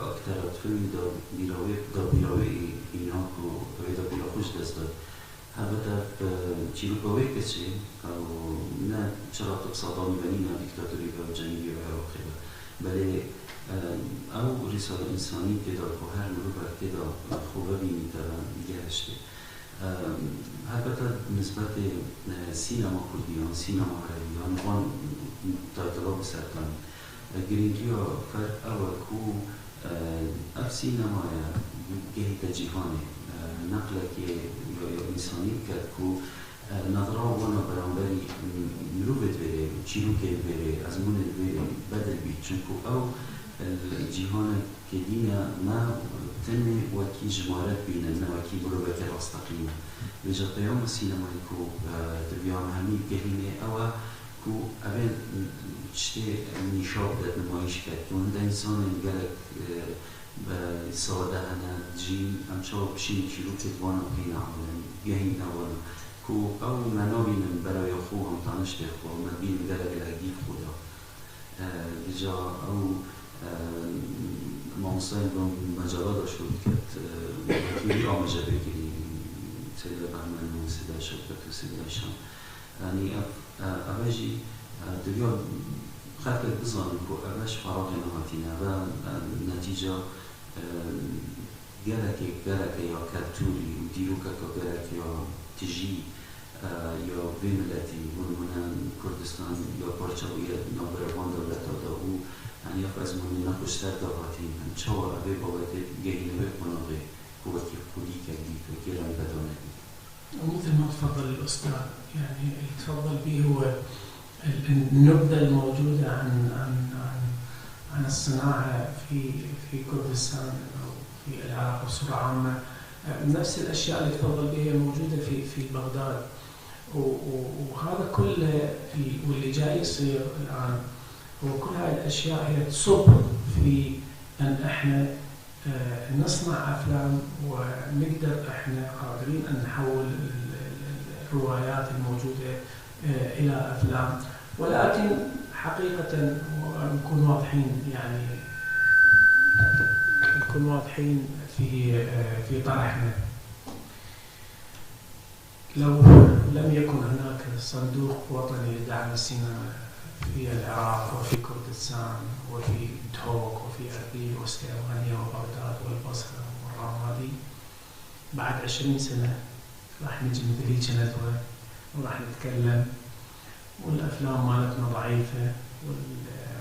ئەکتەرات فیلمی دا بیراوێ ئینا و ئەوێ دا بیرا خوش دەست داد. هەڵبەتە چیرۆکا وێ کچێ ئەو نە چرا طب سەدامی بە نینە دیکتاتۆری بە و جەنگی و عێراقی بە بەلێ ئەو ریسالە ئینسانی تێدا کو هەر مروڤەک تێدا خۆ ببینیتەوە گەهشتێ. هەڵبەتە نسبەتێ سینەما کوردی یان سینەما عەرەبی یان وان تایتڵا بسەرتان گرنگیا فەرق ئەوە کو ئەف سینەمایە گەهیتە جیهانێ نەقلەکێ یا ئینسانی بکەت کو نەظرا وانا بەرامبەری مروڤێت وێرێ چیروکێت وێرێ ئەزموونێت وێرێ بەدل بیت چونکو ئەو جیهانە کە دینە ما تەنێ وەکی ژمارەت بینن نە وەکی مرۆڤەکی ڕاستەقینە. وێژە پەیام سینەمای کو دڤیام هەمی گەهینێ ئەوە کو ئەوێ شتێ نیشا بدەت نمایش کرد و هەندە ئینسانێن گەلەک سادە هەنە جین ئەم چاو بچین چیروکێت وانە بکەینە عالەمی گەهینە وانە کو ئەو مە نابینن بەرەوێ خۆ هەم تانشتێ خۆ مە بینن گەلەک گەلەک دیف خۆدا بجا ئەو مامۆستای بۆ مەجالا شروع کرد وەکی ئاماژە پێکردی سەیدا بەهمەن و سەیدا شەوکەت و سەیدا هیشام یعنی ئەڤە ژی دنیا خەلکێک بزانن کو ئەڤەش فەراغێ نەهاتینە ئەڤە نەتیجە گەلەکێک گەلەکە یا کەلتوری و دیروکەکە گەلەک یا تژی یا vê miletî بۆ نمونە کوردستان یا پارچە بوویە ناوبەرەوان دەولەتا دا و هەنی ئەف ئەزموونی نەخۆش سەر داهاتین هەم چاوە ئەڤێ بابەتێ گەهینەوێ قۆناغێ کو وەکی قودیکەک دیت وەکی ڕەنگەدانێک دیت. ومثل ما تفضل الأستاذ، يعني اللي تفضل به هو النبذة الموجودة عن الصناعة في كردستان أو في العراق بصورة عامة. نفس الأشياء اللي تفضل بها موجودة في بغداد، وهذا كله واللي جاي يصير الآن هو كل هاي الأشياء هي تصب في أن إحنا نصنع أفلام ونقدر إحنا قادرين أن نحول الروايات الموجودة إلى أفلام. ولكن حقيقة نكون واضحين، يعني نكون واضحين في طرحنا، لو لم يكن هناك صندوق وطني لدعم السينما في العراق وفي كردستان وفي دهوك وفي أربيل وسليمانية وبغداد والبصرة والرمادي، بعد 20 سنة راح نجي مثل هيك ندوة وراح نتكلم والأفلام مالتنا ضعيفة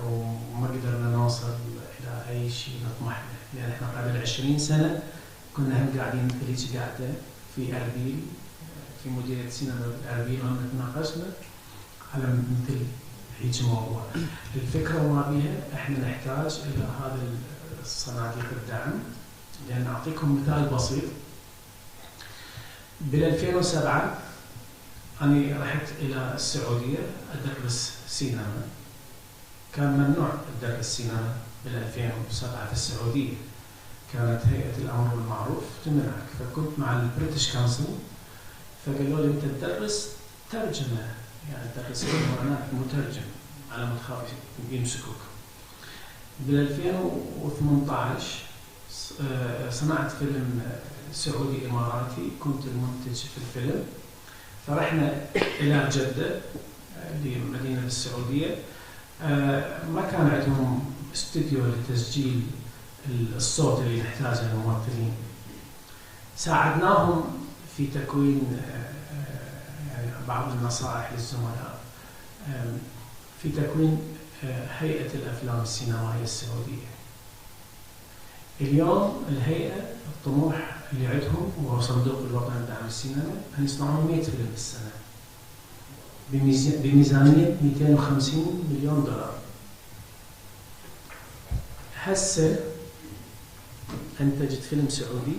وما قدرنا نوصل إلى أي شيء نطمح له، لأن إحنا قبل 20 سنة كنا هم قاعدين مثل هيك قاعدة في أربيل في مديرية سينما أربيل وهم تناقشنا على مثل هيك موضوع. الفكرة وما بيها إحنا نحتاج إلى هذا الصناديق الدعم. لأن أعطيكم مثال بسيط، بال 2007 أنا رحت إلى السعودية أدرس سينما. كان ممنوع أدرس سينما بال 2007 في السعودية، كانت هيئة الأمر بالمعروف تمنعك. فكنت مع ال British Council، فقالوا لي أنت تدرس ترجمة، يعني تدرس هناك مترجم على ما تخاف يمسكوك. بال 2018 صنعت فيلم سعودي إماراتي، كنت المنتج في الفيلم. فرحنا إلى جدة اللي مدينة السعودية، ما كان عندهم استوديو لتسجيل الصوت اللي نحتاجه الممثلين. ساعدناهم في تكوين يعني بعض النصائح للزملاء في تكوين هيئة الأفلام السينمائية السعودية. اليوم الهيئة الطموح اللي عندهم وهو صندوق الوطني لدعم السينما أن يصنعون 100 فيلم بالسنة بميزانية 250 مليون دولار. هسه أنتجت فيلم سعودي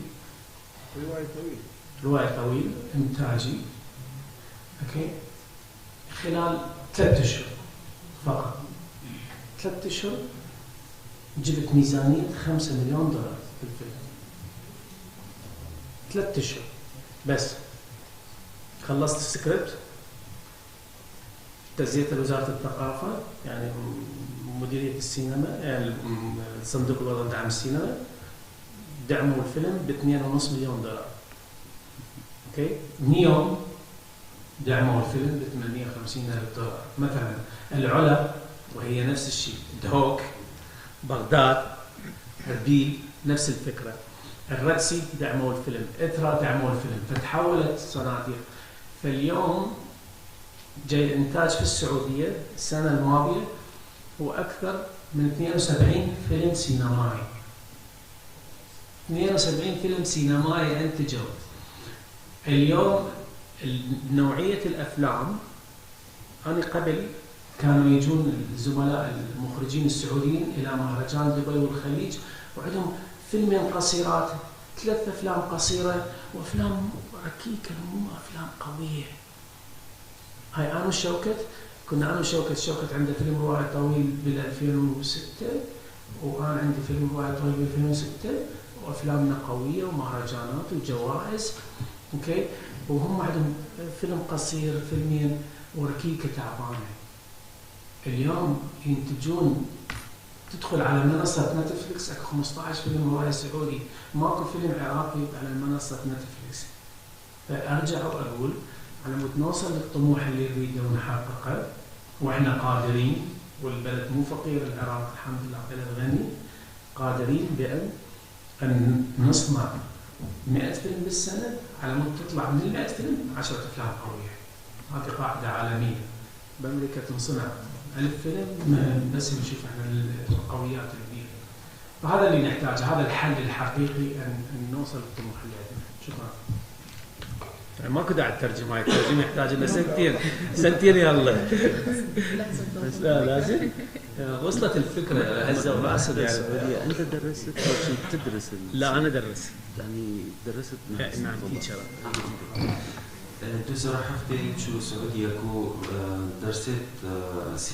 رواية طويل، رواية طويل إنتاجي، okay، خلال 3 أشهر فقط، 3 أشهر جبت ميزانية 5 مليون دولار في الفيلم. 3 أشهر بس. خلصت السكريبت، دزيته لوزارة الثقافة، يعني مديرية السينما، يعني صندوق الوطني لدعم السينما، دعموا الفيلم ب 2.5 مليون دولار. okay، نيوم دعموا الفيلم ب 850 الف دولار مثلا. العلا وهي نفس الشيء، دهوك، بغداد، اربيل، نفس الفكرة. الرأسي دعموا الفيلم، إثرا دعموا الفيلم، فتحولت صناديق. فاليوم جاي الانتاج في السعودية السنة الماضية هو اكثر من 72 فيلم سينمائي. 72 فيلم سينمائي انتجوا. اليوم نوعية الافلام، انا قبل كانوا يجون الزملاء المخرجين السعوديين الى مهرجان دبي والخليج وعندهم فيلمين قصيرات، ثلاث افلام قصيرة وافلام ركيكه، مو افلام قوية. هاي انا وشوكت كنا، انا وشوكت، شوكت عنده فيلم رواية طويل بال 2006 وانا عندي فيلم رواية طويل بال 2006، وافلامنا قوية ومهرجانات وجوائز، okay، وهم عندهم فيلم قصير، فيلمين وركيكه تعبانة. اليوم ينتجون، تدخل على منصة نتفلكس اكو 15 فيلم رواية سعودي، ماكو فيلم عراقي على منصة نتفلكس. فارجع واقول على مود نوصل للطموح اللي نريده ونحققه، واحنا قادرين، والبلد مو فقير، العراق الحمد لله بلد غني، قادرين بان ان نصنع 100 فيلم بالسنة على مود تطلع من ال 100 فيلم 10 افلام قوية. هذه قاعدة عالمية. بامريكا تنصنع 1000 فيلم بس نشوف احنا القويات الكبيرة. فهذا اللي نحتاجه، هذا الحل الحقيقي ان نوصل للطموح اللي عندنا. شكرا. يعني ماكو داعي الترجمة، هاي الترجمة يحتاج لنا سنتين، سنتين يلا. بس لا لازم وصلت الفكرة، هزوا راسه يعني. السعودية أنت درست أو كنت تدرس؟ لا، أنا درس. يعني درست؟ نعم، teacher. 2007 شو السعودية كو درست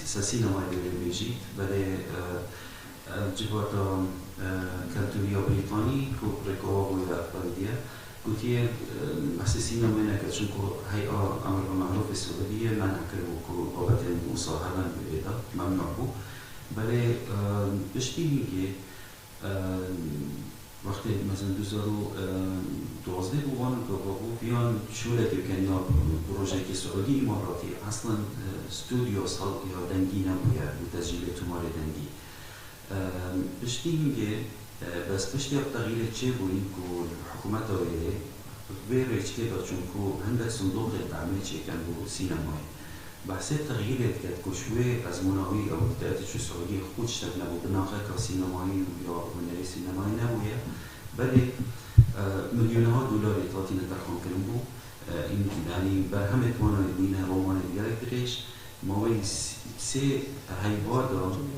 سينما بيجيت بله جبهة كالتوريا بريطاني كو بريكوا بويا بلدية قلت بحث سينما منك چونكو هيئة أمر بالمعروف السعودية منع كربو كو بابت مصاحبا ببيتا ممنوع بو بله پشتی هینگه وقتی مثلا 2012 بوان بابو بیان شوله که کنا پروژه که سعودی اماراتی اصلا استودیو صوت یا دنگی نبوده و تسجیل تومار دنگی. پشتی هینگه بس پشتی تغییر چه بوین که حکومت داره به رشته دا چون که هندک صندوق تعمیر چه کن بو سینمای بحث تغییر کرد که شوی از مناوی او تأتي شو سعودية خود اشتغل نبو بناقة كسينمائي ويا هنري سينمائي نبويا بل مليونها دولار تعطينا ترخون كلمبو يعني برهمت وانا دينا رومان ديالك دريش ما وي سي هاي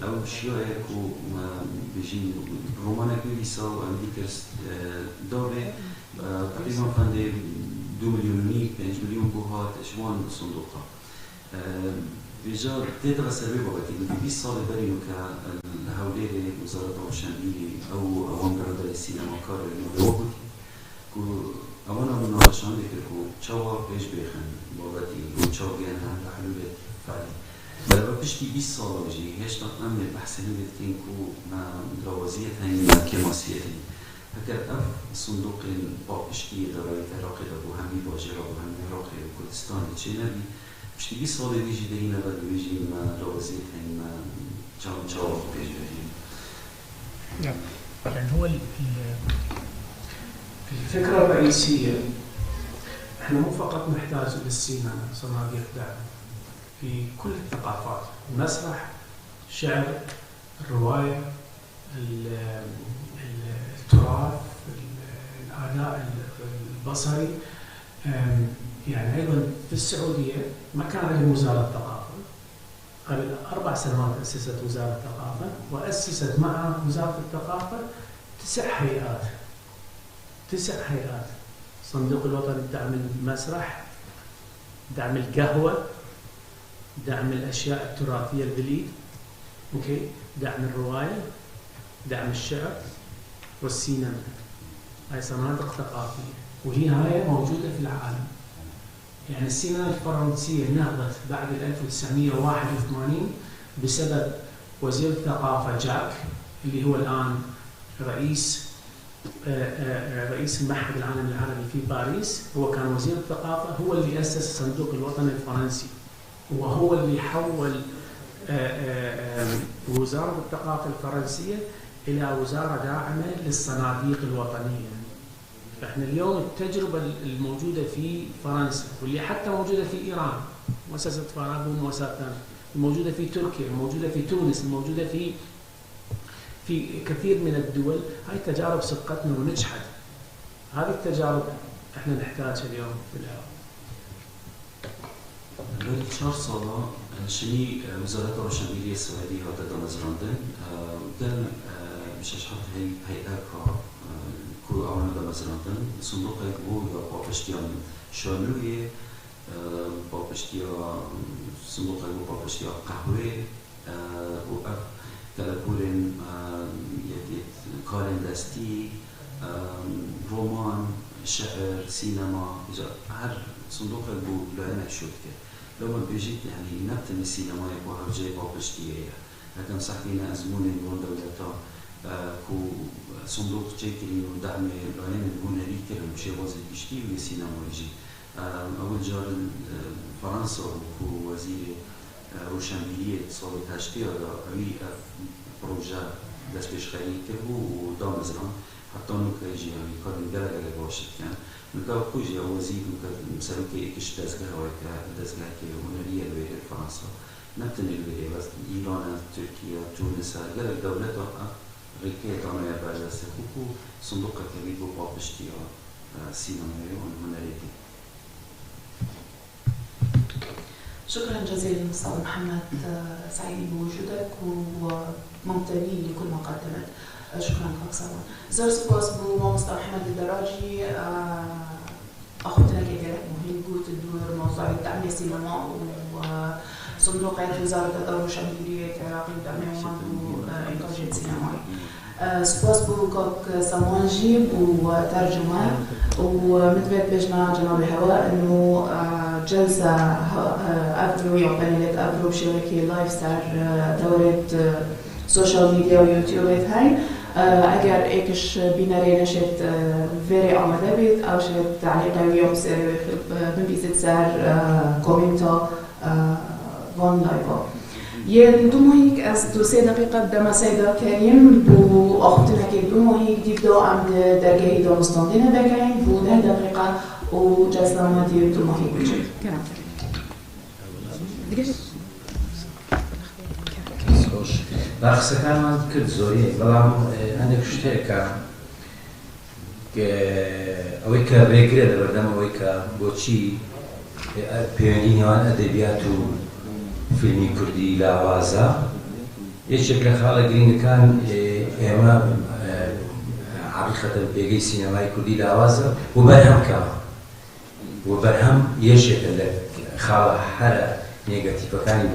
او شيء كو بيجي رومان كويسا وامريكا دابه تقريبا فندي 2 مليون 5 مليون بوهات شوان صندوقها رجال تدرس سبب وقتي في 20 سال بريو كهوليري وزارة روشنبيري أو أوان برادر السينما كار النوبي كو أوانا مناقشان ذكر كو چوا پیش بخن بابتي و چوا گن هم حلول فعلی بل پشتی 20 سال جی هشت نمي بحث هندتين كو ما دروازية هني ما كماسية هني هكذا اف صندوق با پشتی دارای عراقی و همی باجرا و همی عراقی و کردستان چه نبی پشتی 20 سال دیجی دهی نبود بیجی ما روزی هنی ما چاو چاو پیش بریم. يعني هو الفكرة الرئيسية، احنا مو فقط نحتاج للسينما صناديق دعم، في كل الثقافات، المسرح، الشعر، الرواية، التراث، الأداء البصري. يعني أيضا في السعودية ما كان عندهم وزارة ثقافة، قبل 4 سنوات أسست وزارة الثقافة، وأسست مع وزارة الثقافة 9 هيئات، 9 هيئات: صندوق الوطني لدعم المسرح، دعم القهوة، دعم الأشياء التراثية البليد، okay، دعم الرواية، دعم الشعر والسينما. هاي صناديق ثقافية وهي هاي موجودة في العالم. يعني السينما الفرنسية نهضت بعد 1981 بسبب وزير الثقافة جاك اللي هو الآن رئيس رئيس المعهد العالمي العربي في باريس، هو كان وزير الثقافة، هو اللي أسس الصندوق الوطني الفرنسي، وهو اللي حول وزارة الثقافة الفرنسية إلى وزارة داعمة للصناديق الوطنية. فإحنا اليوم التجربة الموجودة في فرنسا واللي حتى موجودة في إيران، مؤسسة فارابي ومؤسسات ثانية، الموجودة في تركيا، الموجودة في تونس، الموجودة في كثير من الدول، هاي التجارب سبقتنا ونجحت. هذه التجارب احنا نحتاجها اليوم في العراق. بل 4 سالا شنی وزارت روشنبیری سوئدی هات دامەزراندن دل بشش حت هی هیئه کو ئەوانە دامەزراندن صندوقێک بوو یا پاپشتیان شانویە پاپشتیا صندوقێک بوو پاپشتیا قهوه و ئەف کەلەپورên کارên دەستی ڕۆمان شعر سینەما هەر صندوقێک بوو لایەنێک شوت کرد. لو ما بيجيت يعني نبتني السينما يكو هرجي بابشتيه لكن صحينا أزموني نون دولتا كو صندوق تشيكرين ودعم لاين الهنري كرم شي وزير كشتي وسينما يجي أول جار فرنسا كو وزير روشنبيرية صالة هشتي أوي بروجا دست پیش کرد و دامزران حتى نوکا يجي يعني كارن جلا جلا باشد كان نوکا خوجي وزير نوکا سروكي إكش دزگاه وكا دزگاه كي هنرية الويري فرنسا نبتني الويري بس إيران تركيا تونس جلا دولة ريكي دانايا برجسته خوكو صندوق كبير بو بابشتيا سينمائي وهنرية. شكرا جزيلا أستاذ محمد، سعيد بوجودك وممتنين لكل ما قدمت. شكرا لك سلام. زور سپاس بو مامۆستا محمد الدراجي، أخوتنا كي مهم قوت الدور موضوع دعم السينما وصندوق وزارة الروشنبيرية العراقي ودعم وإنتاج السينمائي. سپاس بو كوك سامانجي وترجمة ومثبت بيجنا جناب هواء انه جلسة افرو يا بانيلات افرو بشبكة لايف سار دورة سوشيال ميديا ويوتيوب هاي. اگر ايكش بيناري نشت فيري آماده بيت او شت تعليقي ويوم بنبيزت سر كومنتا فون لايفا. ين دو ماهيك از دو سه دقيقة بدما سيدا كريم بو أخوتنا كي دو ماهيك دي بدو عند درجة دانستاندين بكاين بو ده دقيقة وجلسة ما دي دو ماهيك بجد. با قسەکانمان کرد زۆری، بەڵام هەندێک شتێکە ئەوەی کە ڕێگرە لەبەردەم ئەوەی کە بۆچی پەیوەندی نێوان ئەدەبیات و فیلمی کوردی لاوازە. یەکێک لە خاڵە گرنگەکان ئێمە حەقیقەتەن پێگەی سینەمای کوردی لاوازە و بەرهەم کەمە و بەرهەم یەکێکە لە خاڵە هەرە نێگەتیڤەکانی.